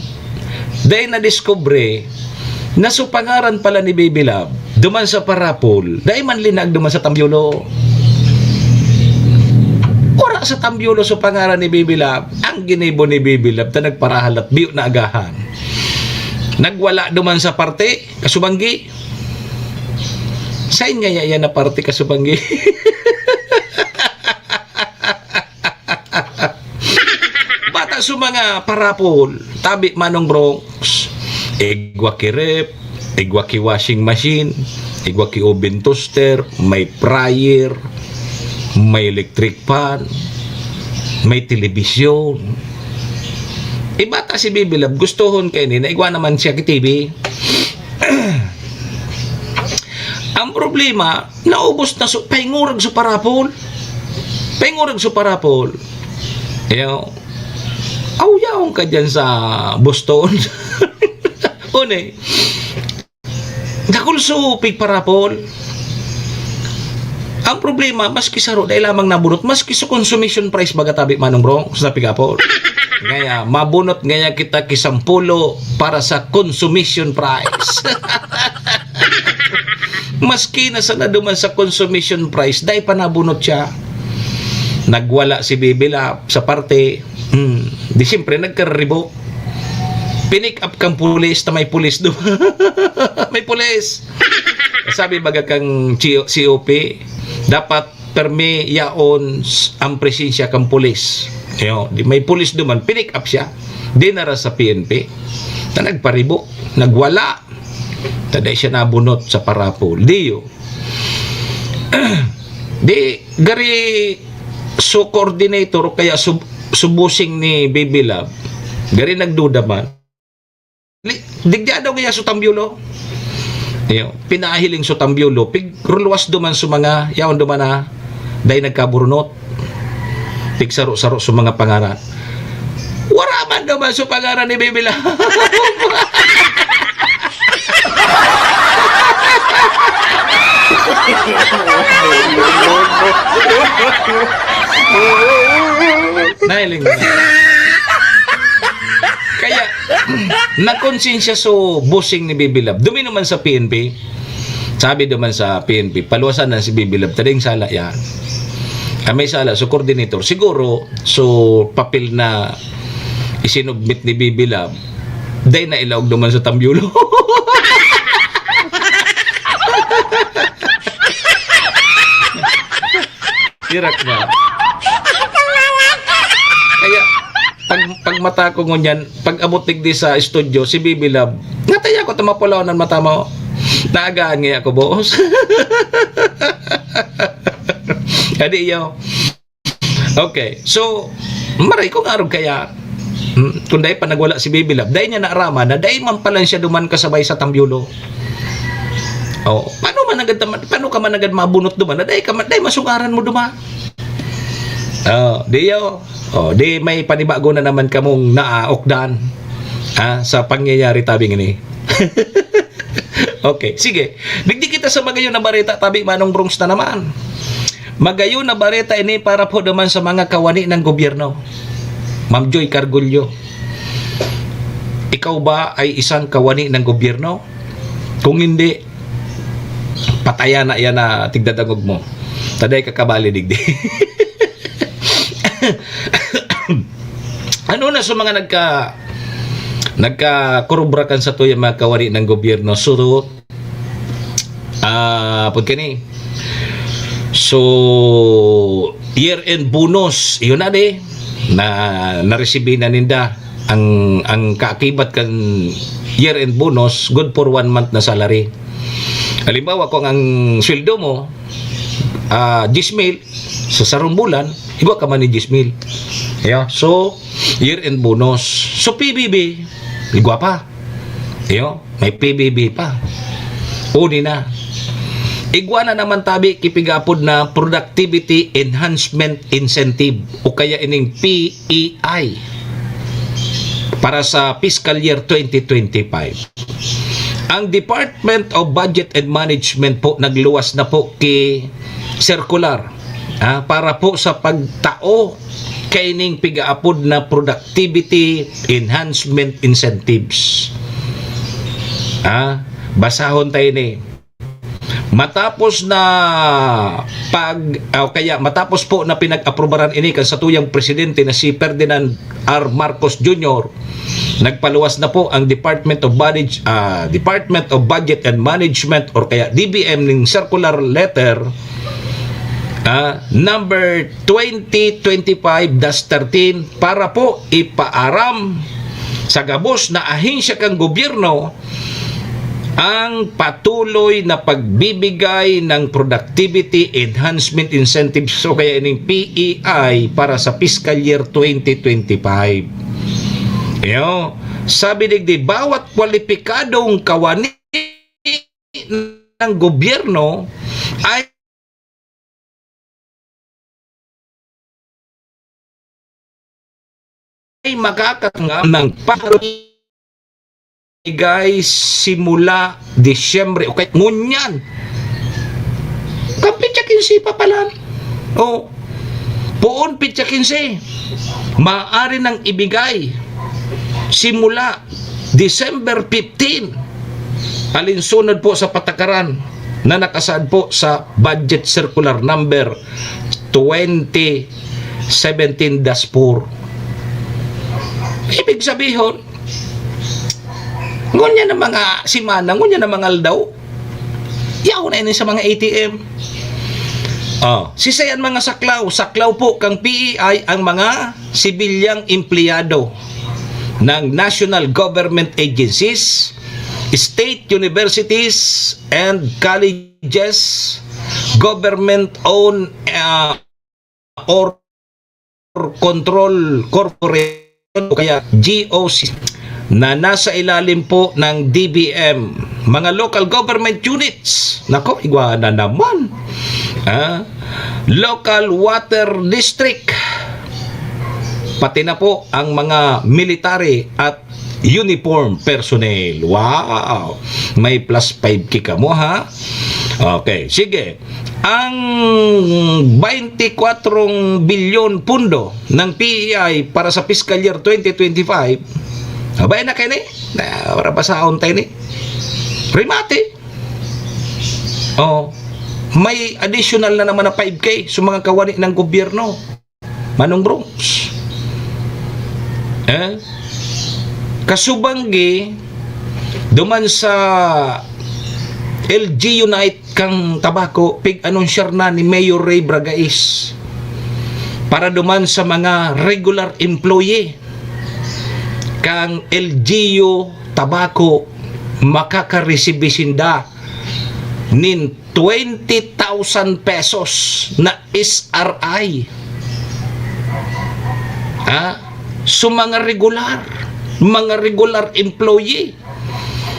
dai nadiskubre, na su pangaran pala ni Baby Love, duman sa parapol, dai man linag duman sa tamyulo. Wara sa tamyulo su pangaran ni Baby Love, ang ginibo ni Baby Love ta nagparahalat biyo na agahan. Nagwala duman sa parte, kasubanggi. Sain ngaya yan na parte, kasubanggi? Bata sa mga parapol, tabi Manong Bronx, igwa ki ref, igwa ki washing machine, igwa ki oven toaster, may fryer, may electric fan, may telebisyon. Iba ta si Bibi Love, gustohon kaini na igwa naman siya ki T V. Ang problema, naubos na su-, paingurag su parapol. Paingurag su parapol. Iyo. Aw, yaon ka dyan sa Boston. Uni, dakul su pig parapol. Ang problema, maski saro, dai lamang nabunot, maski sa consumption price, baga tabi, Manong Bronx, sa pig-apol. Ngaya, mabunot ngaya kita ki sampulo para sa consumption price. Maski na sana duman sa consumption price, dai pa nabunot siya. Nagwala si Bibi Love sa parte. Hmm. Di siyempre, nagkaribok. Pinick up kang pulis, ta may pulis do-, may pulis. Sabi baga kang C O P, dapat permi yaon s-, ang presensya kang pulis. Yo, di may pulis duman, pinick up siya. Dinara sa P N P. Na nagparibok, nagwala. Ta dai siya nabunot sa parapol. Diyo. Di, gari su coordinator o kaya su, su bossing ni Bibi Love, gari nagduda man. Li-, digdi daw kaya su tambyulo. Iyo, pinahiling su tambyulo, pig ruluwas duman su mga, yaon duman na, dai nagkaburunot. Pigsaro-saro su mga pangaran. Wara man duman su pangaran ni Bibi Love. Nahiling mo na. Kaya, nakonsensya su bossing ni Bibi Love. Duminuman sa P N P. Sabi duman sa P N P, paluwasan na si Bibi Love, ta daing sala yan. Ang may sala, su coordinator. Siguro, su papel na isinubmit ni Bibi Love, dai na ilaog duman sa tambyulo. Hirak na. Kaya, pag, pag mata ko ngunyan, pag abot digdi sa studio, si Bibi Love, "Nataya ko, tumapulaw ng mata mo." Naagaan ngaya ako, boss. Adi iyo. Okay, so, maray kung arog kaya, hmm, kung dai pa nagwala si Bibi Love, dai niya naaraman na dai man pala siya duman kasabay sa tambyulo. Oh, paano man agad tama-, paano ka man agad mabunot duman na dai ka man, dai masungaran mo duman? Oh, di yo. Oh, di may panibago na naman kamong naaokdan, ah, sa pangyayari tabing ini. Okay, sige. Digdi kita sa magayon na bareta, tabi Manong Bronx na naman. Magayon na bareta ini para po naman sa mga kawani ng gobyerno. Ma'am Joy Cargullo, ikaw ba ay isang kawani ng gobyerno? Kung hindi, patayan na yan na tigdadangog mo. Taday ka kabali, digdi. Ano na sa mga nagka-, nagkakurubra kan satuyang mga kawani ng gobyerno? So, ah, pud kani. So, year-end bonus, yun na di, na naresibi na ninda ang, ang kaakibat kan year-end bonus, good for one month na salary. Halimbawa, kung ang sweldo mo, ah, diyes mil, sa sarong bulan, igwa ka man ni diyes mil. Yeah. So, year-end bonus. So, P B B, igwa pa. Iyo, may P B B pa. Uni na. Igwa na naman tabi ki pig-aapod na Productivity Enhancement Incentive o kaya ining P E I para sa fiscal year twenty twenty-five. Ang Department of Budget and Management po nagluwas na po ki circular, ah, para po sa pagtao kaining pig-aapod na Productivity Enhancement Incentives. Ah, basahon tayo ni. Matapos na pag, ah, kaya matapos po na pinag-aprobaran ini kan satuyang presidente na si Ferdinand R. Marcos Junior, nagpaluwas na po ang Department of Budget, ah, Department of Budget and Management or kaya D B M ning circular letter, ah, number twenty twenty-five dash thirteen para po ipaaram sa gabos na ahensya kan gobyerno ang patuloy na pagbibigay ng Productivity Enhancement Incentives o kaya ining P E I para sa fiscal year twenty twenty-five. Iyo, sabi digdi, bawat kwalipikadong kawani ng gobyerno ay ay makakatanggap ng pagbigay simula Disyembre o kahit ngunyan. Kan petsa kinse pa palan. O, poon petsa kinse, maaari nang ibigay simula December fifteen. Alinsunod po sa patakaran na nakasaad po sa Budget Circular Number twenty seventeen dash four. Ibig sabihon, ngunyan na mga semana, ngunyan na mga aldaw, yaon na ini sa mga A T M. Oh, siisay an mga saklaw? Saklaw po kan P E I ang mga sibilyang empleyado ng national government agencies, state universities and colleges, government-owned, ah, or control corporation o kaya G O C na nasa ilalim po ng D B M, mga local government units. Nako, igwa na naman. Ah, local water district, pati na po ang mga military at uniform personnel. Wow! May plus five K kamo, ha? Okay, sige. Ang twenty-four bilyon pundo ng P E I para sa fiscal year twenty twenty-five, abay na kayo ni. Na, para basahon tayo ni. Remate. Oh, may additional na naman na five K sa mga kawani ng gobyerno. Manong Brooks. Eh? Kasubanggi, duman sa L G U Night kan Tabaco, pig-anunsyar na ni Mayor Ray Bragais para duman sa mga regular employee kan L G U Tabaco, makakaresibi sinda nin twenty thousand pesos na S R I. Ha? So, mga regular, mga regular employee,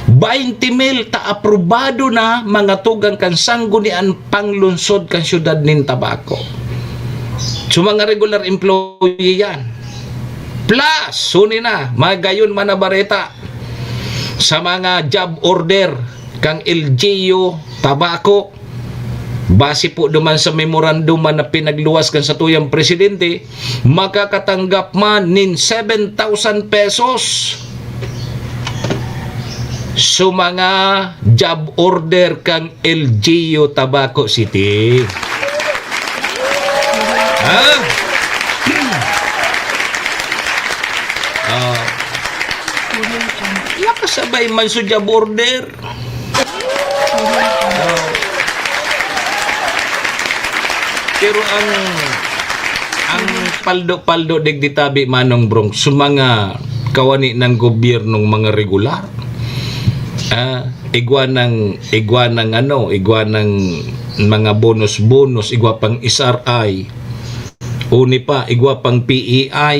twenty mil ta aprobado na mga tugang kan Sangguniang Panglungsod kan Siyudad nin Tabaco. So, mga regular employee yan. Plus, huni na, magayon man na bareta sa mga job order kan L G U Tabaco, Base po duman sa memorandum man na pinagluwas kan satuyang presidente, makakatanggap man nin seven thousand pesos sa mga job order kan L G U Tabaco City. Ha? Ah. Nakasabay man sa job order. Ah. Pero ang, ang paldo-paldo digdi tabi, Manong Bronx, sa mga kawani ng gobyernong mga regular, ah, igwa ng, igwa ng ano, igwa ng mga bonus-bonus, igwa pang S R I, uni pa, igwa pang P E I.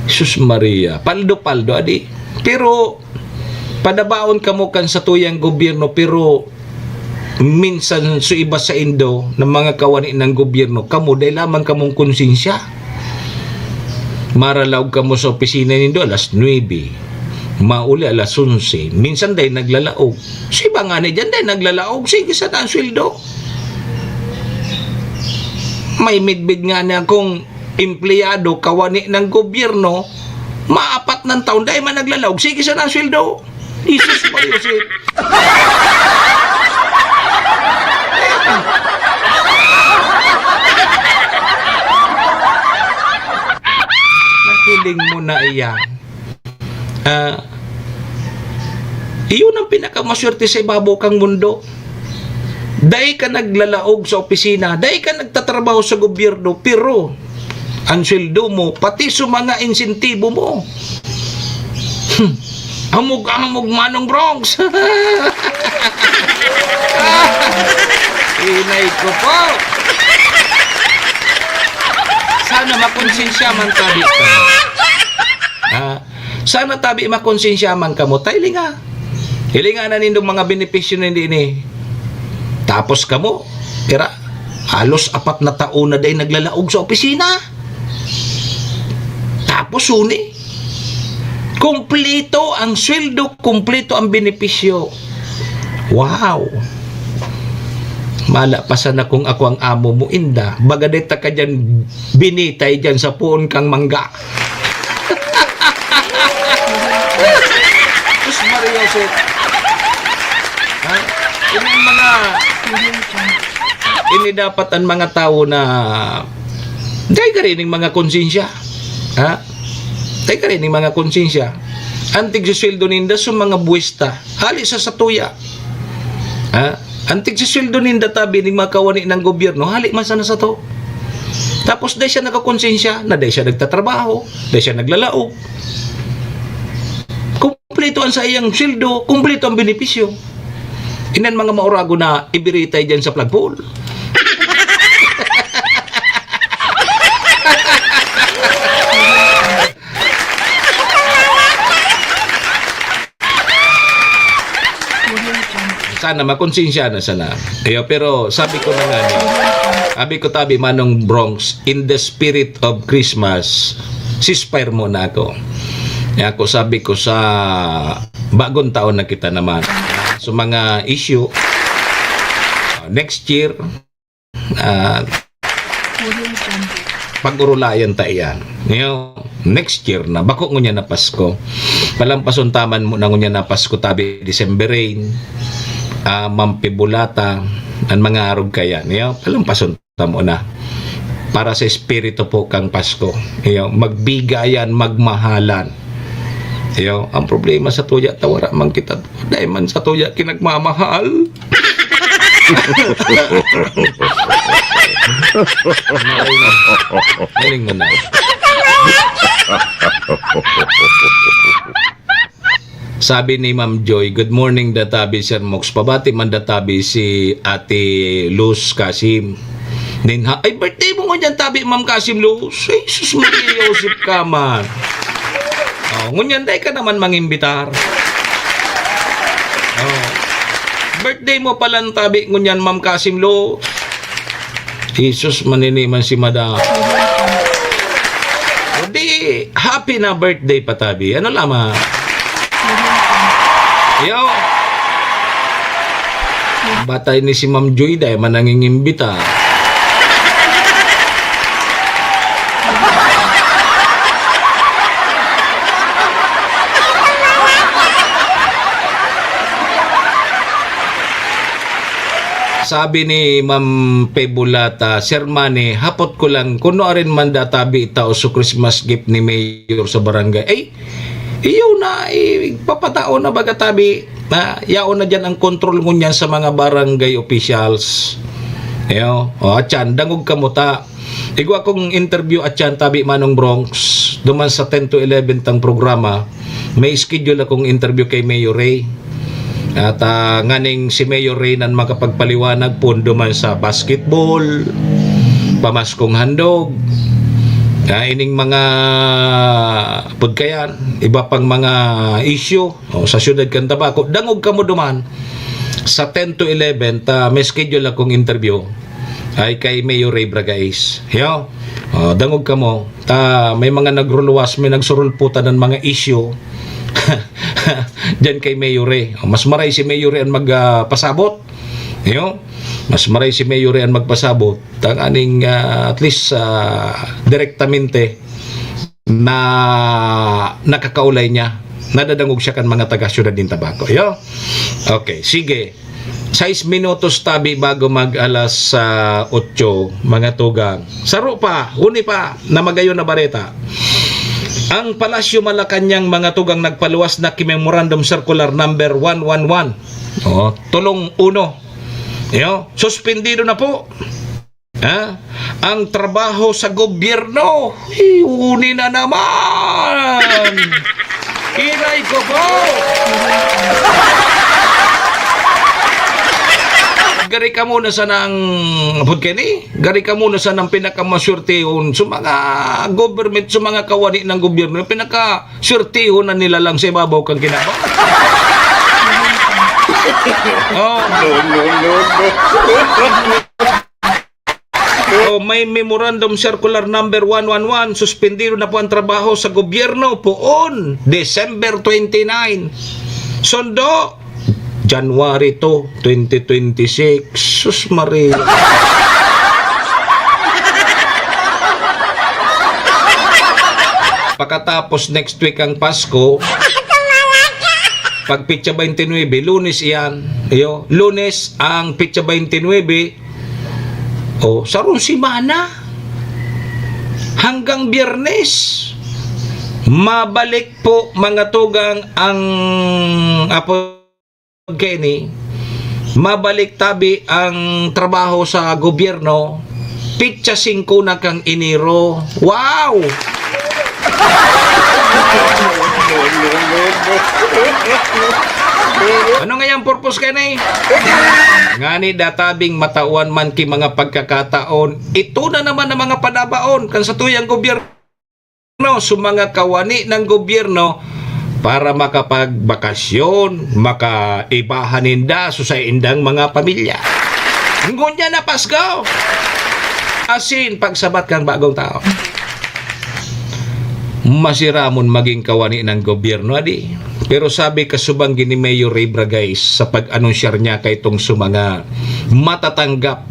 Sus Maria, paldo-paldo, adi. Pero, padabaon kamo kan satuyang gobyerno, pero minsan sa iba saindo na mga kawani ng gobyerno, kamo, dai lamang kamong konsensya. Maralaog kamo sa opisina nindo alas nuebe, mauli alas onse, minsan dai naglalaog. Sa iba ngani diyan, dai naglalaog, sige sana ang sweldo. May midbid ngani akong empleyado, kawani ng gobyerno, maapat ng taon, dai man naglalaog, sige sana ang sweldo. Jesus Maria Jose. Nakiling mo na iyan. Ah, iyon ang pinakamaswerte sa ibabaw kang mundo. Dai ka naglalaog sa opisina, dai ka nagtatrabaho sa gobyerno, pero ang sweldo mo, pati sa mga insentibo mo, hmm, amog-amog, Manong Bronx. Inay ko po. Sana makonsensya man tabi ka. Ah, sana tabi makonsensya man kamo. Ta hilinga. Hilinga na nindong mga benepisyo na hindi ni. Tapos kamo, ira, halos apat na taon na dai naglalaog sa opisina. Tapos uni, kumpleto ang sweldo, kumpleto ang benepisyo. Wow! Mala pa sana kung ako ang amo mo, inda. Baga deta ka dyan, binitay dyan sa puon kang mangga. Sus, Maria Jose. Ha? Ini ang mga, ini dapat ang mga tao na dai karining mga konsensya. Ha? Dai karining mga konsensya. Ang tigsusweldo ninda sa mga buwista. Hali sa satuya. Ha? Ang tigsusweldo ninda tabi ning mga kawani ng gobyerno, hali man sana sato. Tapos dai siya nakakonsensya na dai siya nagtatrabaho, dai siya naglalaog. Kumpleto ang saiyang sweldo, kumpleto ang benepisyo. Inan mga maurago na ibiritay dyan sa flagpole. Sana makonsensya na sana. Ayo, pero sabi ko na nga niya, sabi ko tabi, Manong Bronx, in the spirit of Christmas, ceasefire muna ako. Kaya ako sabi ko sa bagong taon na kita naman. So mga issue, uh, next year, ah, pag-urulayan ta iyan. Ngayon, next year na, bako ngunyan na Pasko. Palampason ta man muna ngunyan na Pasko, tabi December rain, ah, mampibulata, ang mga arog kaya. Ngayon, palampason ta muna. Para sa espiritu po kang Pasko. Ngayon, magbigayan, magmahalan. Iyo, ang problema sa tuya, tawara man kita. Dahil man sa tuya, kinagmamahal. Galing mo na. Sabi ni Ma'am Joy, "Good morning, Databi, Sir Mox. Pabati man Databi si Ate Luz Kasim." Nin ha, ay, birthday mo ngunyan tabi, Ma'am Kasim Luz. Ay, sus, Maria Joseph ka man. Oh, ngunyan dai ka naman mangimbitar. Oh. Birthday mo palan tabi ngunyan, Ma'am Kasim Luz. Jesus, manini man si Madam. O di, happy na birthday pa tabi. Ano lamang? Yo. Bata ini si Ma'am Joy, dai man nangingimbita. Sabi ni Ma'am Pe Bulata, "Sir Manny, hapot ko lang, kuno arin man da tabi itao sa Christmas gift ni Mayor sa barangay?" Ay, iyo na, ipapatao na baga tabi. Na, yaon na diyan ang kontrol ngunyan sa mga barangay officials. Iyo, o, atyan, dangog kamo ta. Igwa kong interview atyan tabi, Manong Bronx, duman sa ten to eleven tang programa, may schedule akong interview kay Mayor Ray. At, ah, nganing si Mayor Ray nan makapagpaliwanag poon duman sa basketball, pamaskong handog, ah, ining mga pagkayan, iba pang mga issue, o, sa siyudad kan Tabaco. Dangog kamo duman sa ten to eleven, ta may schedule akong interview ay kay Mayor Ray Bragais. Yo, o, dangog kamo. Ta may mga nagruluwas, may nagsurulputan ng mga issue diyan kay Mayor Ray. O, mas maray si Mayor Ray ang mag, ah, pasabot. Yo, mas maray si Mayor Ray ang magpasabot. Tanganing, ah, at least, ah, direktamente na nakakaulay niya. Nadadangog siya kan mga taga-syudad nin Tabaco. Yo? Okay, sige. Sais minutos tabi bago mag alas, ah, otso, mga tugang. Saro pa, huni pa, na magayon na bareta. Ang Palasyo Malacañang, mga tugang, nagpaluwas na ki Memorandum Circular number one one one. O, tulong uno. Yo, suspendido na po. Ha? Ang trabaho sa gobyerno, huni na naman! Kiray ko po! Gari kamo na sanang, abot kayo ni? Gari kamo na sanang pinakamaswertehon sa mga government, sa mga kawani ng gobyerno, pinakamasuwertehon na nila lang sa ibabaw kang kinaban. Oh. No, no, no, no. Oh, may Memorandum Circular number one one one, suspendido na po ang trabaho sa gobyerno poon, December twenty-nine. Sundo, January two, twenty twenty-six. Sus Maria. Pakatapos next week ang Pasko, pag petsa twenty-nine, Lunes iyan. Iyo, Lunes ang petsa twenty-nine. O, sarong semana. Hanggang Biyernes. Mabalik po, mga tugang, ang apo kaini. Mabalik tabi ang trabaho sa gobyerno. Petsa singko na kang Enero. Wow! Ano nga yung purpose kaini? Ngani databing matawan man ki mga pagkakataon, ito na naman ang mga panabaon kan satuyang gobyerno, sa mga kawani ng gobyerno para makapagbakasyon, makaibahan ninda sa saindang mga pamilya. Ngunyan na Pasko! Asin, pagsabat kang bagong taon. Masiramon maging kawani ng gobyerno, adi. Pero sabi kasubang ni Mayor Ray Bragais sa pag-anunsyar niya kaitong sa mga matatanggap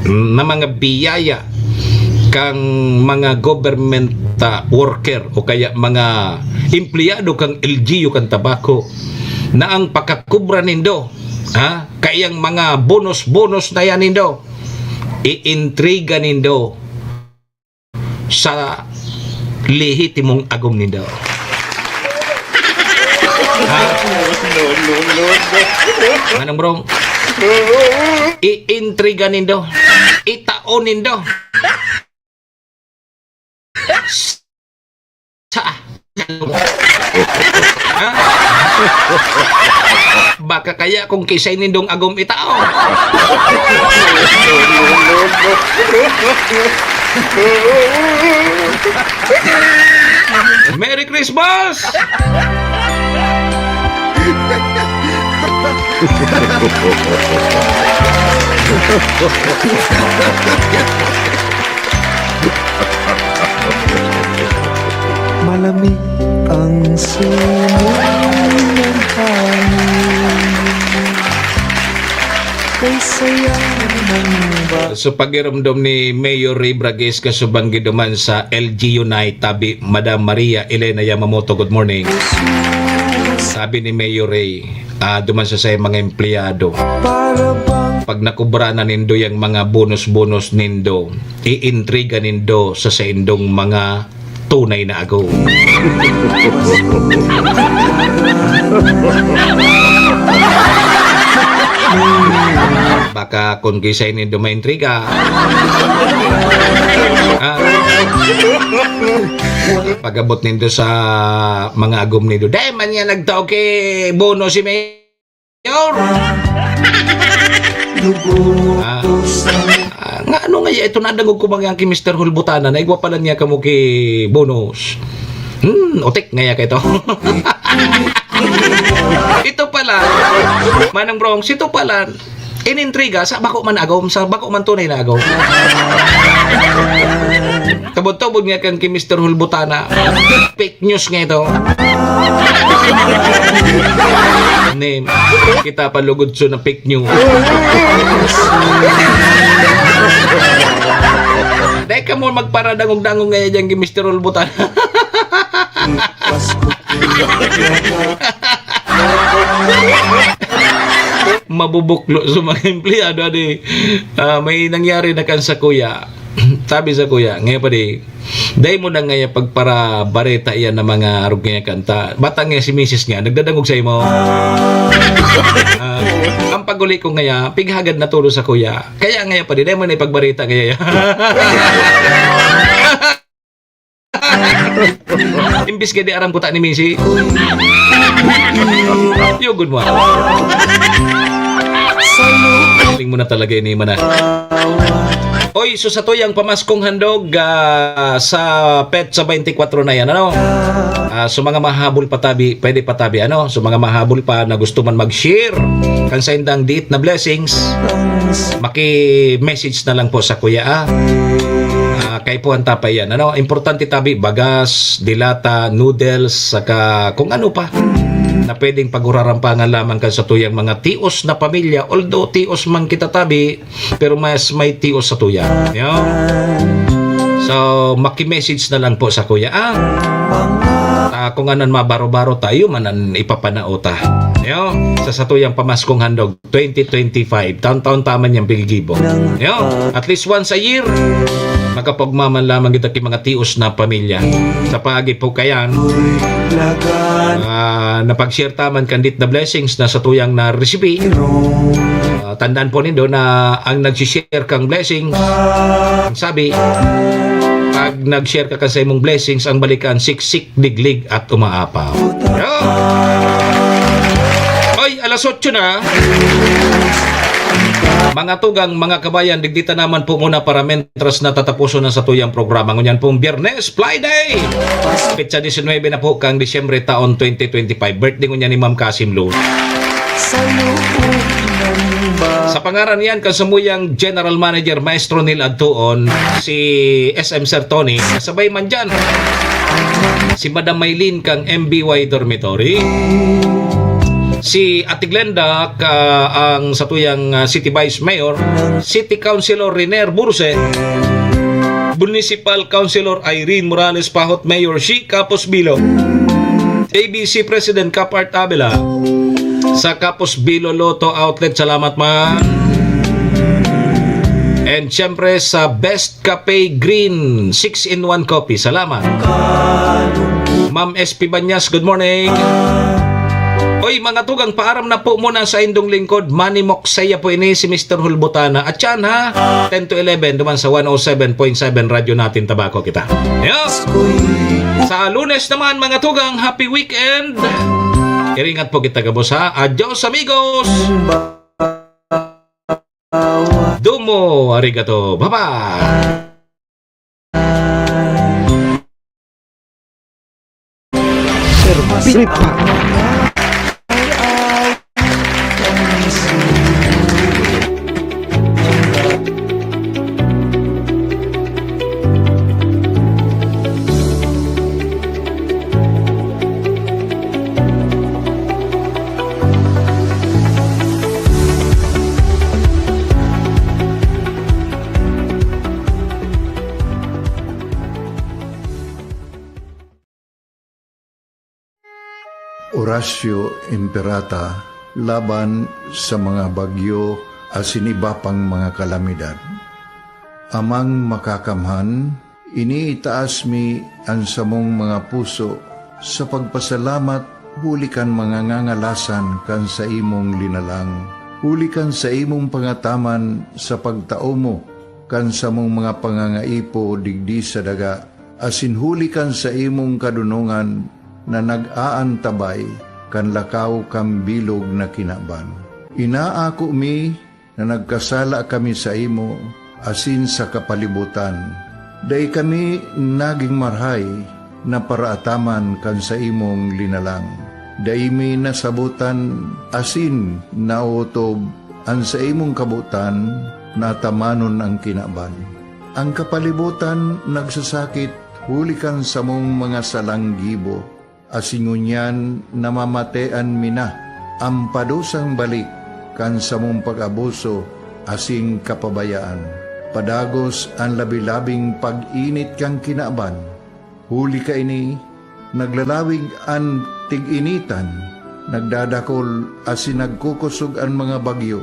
na mga biyaya kang mga government, ah, worker o kaya mga empleyado kang L G U kan Tabaco, na ang pakakubra nindo, ha, kayang mga bonus-bonus na yan nindo, iintriga nindo sa lehitimong agom nindo. Ha? No, no, no, no. Manong Brong, iintriga nindo. Itaon nindo. Sa Ha? Baka kaya kung kisay nindong agom itao. Merry Christmas! Malamig ang simoy ng hangin. So, pagirumdom ni Mayor Ray Braguez, kasubang giduman sa L G U Night, tabi, Madam Maria Elena Yamamoto, good morning. Sabi ni Mayor Ray, ah, duman sa saiyang mga empleyado, "Pag nakubra na nindo yang mga bonus-bonus nindo, iintriga nindo sa saindong mga tunay na agom." Baka kun kisay nindo maintriga. Ah. Pag-abot nindo sa mga agom nindo, "Dai man niya nagtao ki bono si Mayor." Ah, ah, nga ano nga ya ito, nadangog ko man yan ki Mister Hulbutana na igwa pala niya kamo ki bonus. Hmm, utik nga ya ka ito. Ito pala, Manang Bronx, ito pala, inintriga sa bako man agom, sa bako man tunay na agom. Kabod-tubod nga kan ki Mister Hulbutana. Fake news nga ito. Ni, kita pa lugod so na fake news. Dai ka mo magparadangog-dangog nga yan ki Mister Hulbutana. Mabubuklo sa mga empleyado, adi. Ah, may nangyari na kan sakuya. Sabi sakuya, "Ngayon pa di, dai mo na ngaya pagparabareta iyan na mga arog ngaya kanta. Bata ngaya si misis nga, nagdadangog sa imo." Ah, ang paguli ko ngaya, pighagad na tulo sakuya. Kaya ngaya pa di, dai mo na ipagbareta ngaya yan. Imbis ka di aram kuta ni Missy. Yugod mo. Galing mo na talaga ini, mana. Oy, so sa tuyang pamaskong handog, ah, sa petsa twenty-four na yan, ano? Ah, so mga mahabol pa tabi, pwede pa tabi, ano? So mga mahabol pa na gusto man mag-share kan saindang diit na blessings, maki-message na lang po sa kuya, ah. Ah, kaipuhan ta pa yan, ano? Importante tabi, bagas, dilata, noodles, saka kung ano pa na pwedeng pagurarampangan lamang kan sa tuyang mga tios na pamilya. Although tios man kita tabi, pero mas may tios sa tuya. Yo? So, maki-message na lang po sa kuya, ah. Ta, kung ano mabaro-baro tayo, man ang ipapanao ta. Yo? Sa satuyang pamaskong handog, twenty twenty-five, taon-taon ta man yang pigigibo. Yo? At least once a year, makapagmaman lamang kita ki mga tios na pamilya. Sa paagi po kayan, ah, napag-share ta man kan diit na blessings na satuyang na-receive. Ah, tandaan po nindo na ang nag-share kang blessings, ang sabi, pag nag-share ka kan sa imong blessings, ang balikan, siksik, diglig, at umaapaw. Yo! Oy, alas otso na. Mga tugang, mga kabayan, digdi ta naman po muna para mentras na tatapuson na satuyang programa. Ngunyan pong Biyernes, Friday. Petsa diecinuebe na po kang Disyembre taon twenty twenty-five. Birthday ngunyan ni Ma'am Kasim Lu. Sa pangaran yan, kasamuyang General Manager, Maestro Neil Adtuon, si S M Sir Tony, kasabay man dyan, si Madam Maylin kang M B Y Dormitory, si Ate Glenda, ka, ang satuyang, ah, City Vice Mayor, City Councilor Riner Burse, Municipal Councilor Irene Morales Pahot, Mayor Shi Kapos Bilo, A B C President Kapart Abela, sa Kapos Bilo Lotto Outlet, salamat man. And syempre sa Best Cafe Green six-in-one Coffee, salamat. Ma'am S P Banyas, good morning. Oy, mga tugang, paaram na po muna sa indong lingkod. Manimok saya po ini si Mister Hulbutana. At yan ha, ten to eleven, duman sa one oh seven point seven Radyo Natin Tabaco kita. Yes. Sa Lunes naman, mga tugang, happy weekend. Iringat po kita gabos ha. Adios, amigos. Domo arigato. Bye-bye. Oratio Imperata laban sa mga bagyo asin iba pang mga kalamidad. Amang Makakamhan, iniitaas mi an samong mga puso sa pagpasalamat huli kan mga ngangalasan kan saimong linalang, huli kan saimong pangataman sa pagtao mo kan samong mga pangangaipo digdi sa daga, asin huli kan saimong kadonongan na nag-aantabay kan lakaw kan bilog na kinaban. Inaako mi na nagkasala kami saimo asin sa kapalibotan. Dai kami nagin marahay na paraataman kan saimong linalang. Dai mi nasabotan asin naotob an saimong kabotan na atamanon an kinaban. An kapalibotan nagsasakit huli kan samong mga salang gibo, asin ngunyan namamatean mi na an padusang balik kan samong pag-abuso asin kapabayaan. Padagos an labi-labing pag-init kan kinaban. Huli kaini, naglalawig an tig-initan, nagdadakol asin nagkukosog an mga bagyo,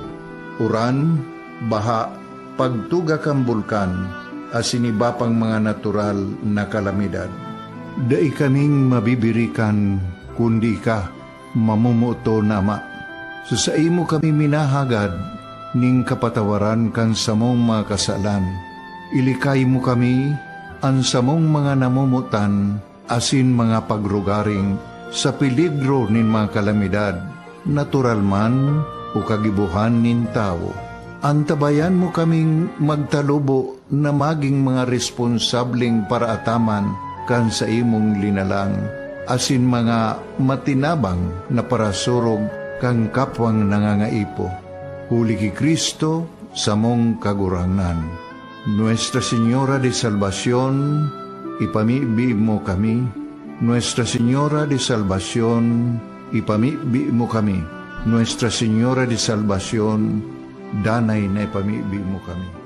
uran, baha, pagtuga kan bulkan, asin iba pang mga natural na kalamidad. Dai kaming mabibirikan kundi ika, mamomoton na Ama. Sa saimo kami minahagad nin kapatawaran kan samong mga kasalan. Ilikay mo kami, an samong mga namomotan, asin mga pagrugaring sa peligro nin mga kalamidad, natural man o kagibohan nin tawo. Antabayan mo kaming magtalubo na magin mga responsableng paraataman kan saimong linalang, asin mga matinabang na parasurog kan kapwang nangangaipo. Huli ki Cristo, samong Kagurangnan. Nuestra Señora de Salvacion, ipamibi mo kami. Nuestra Señora de Salvacion, ipamibi mo kami. Nuestra Señora de Salvacion, danay na ipamibi mo kami.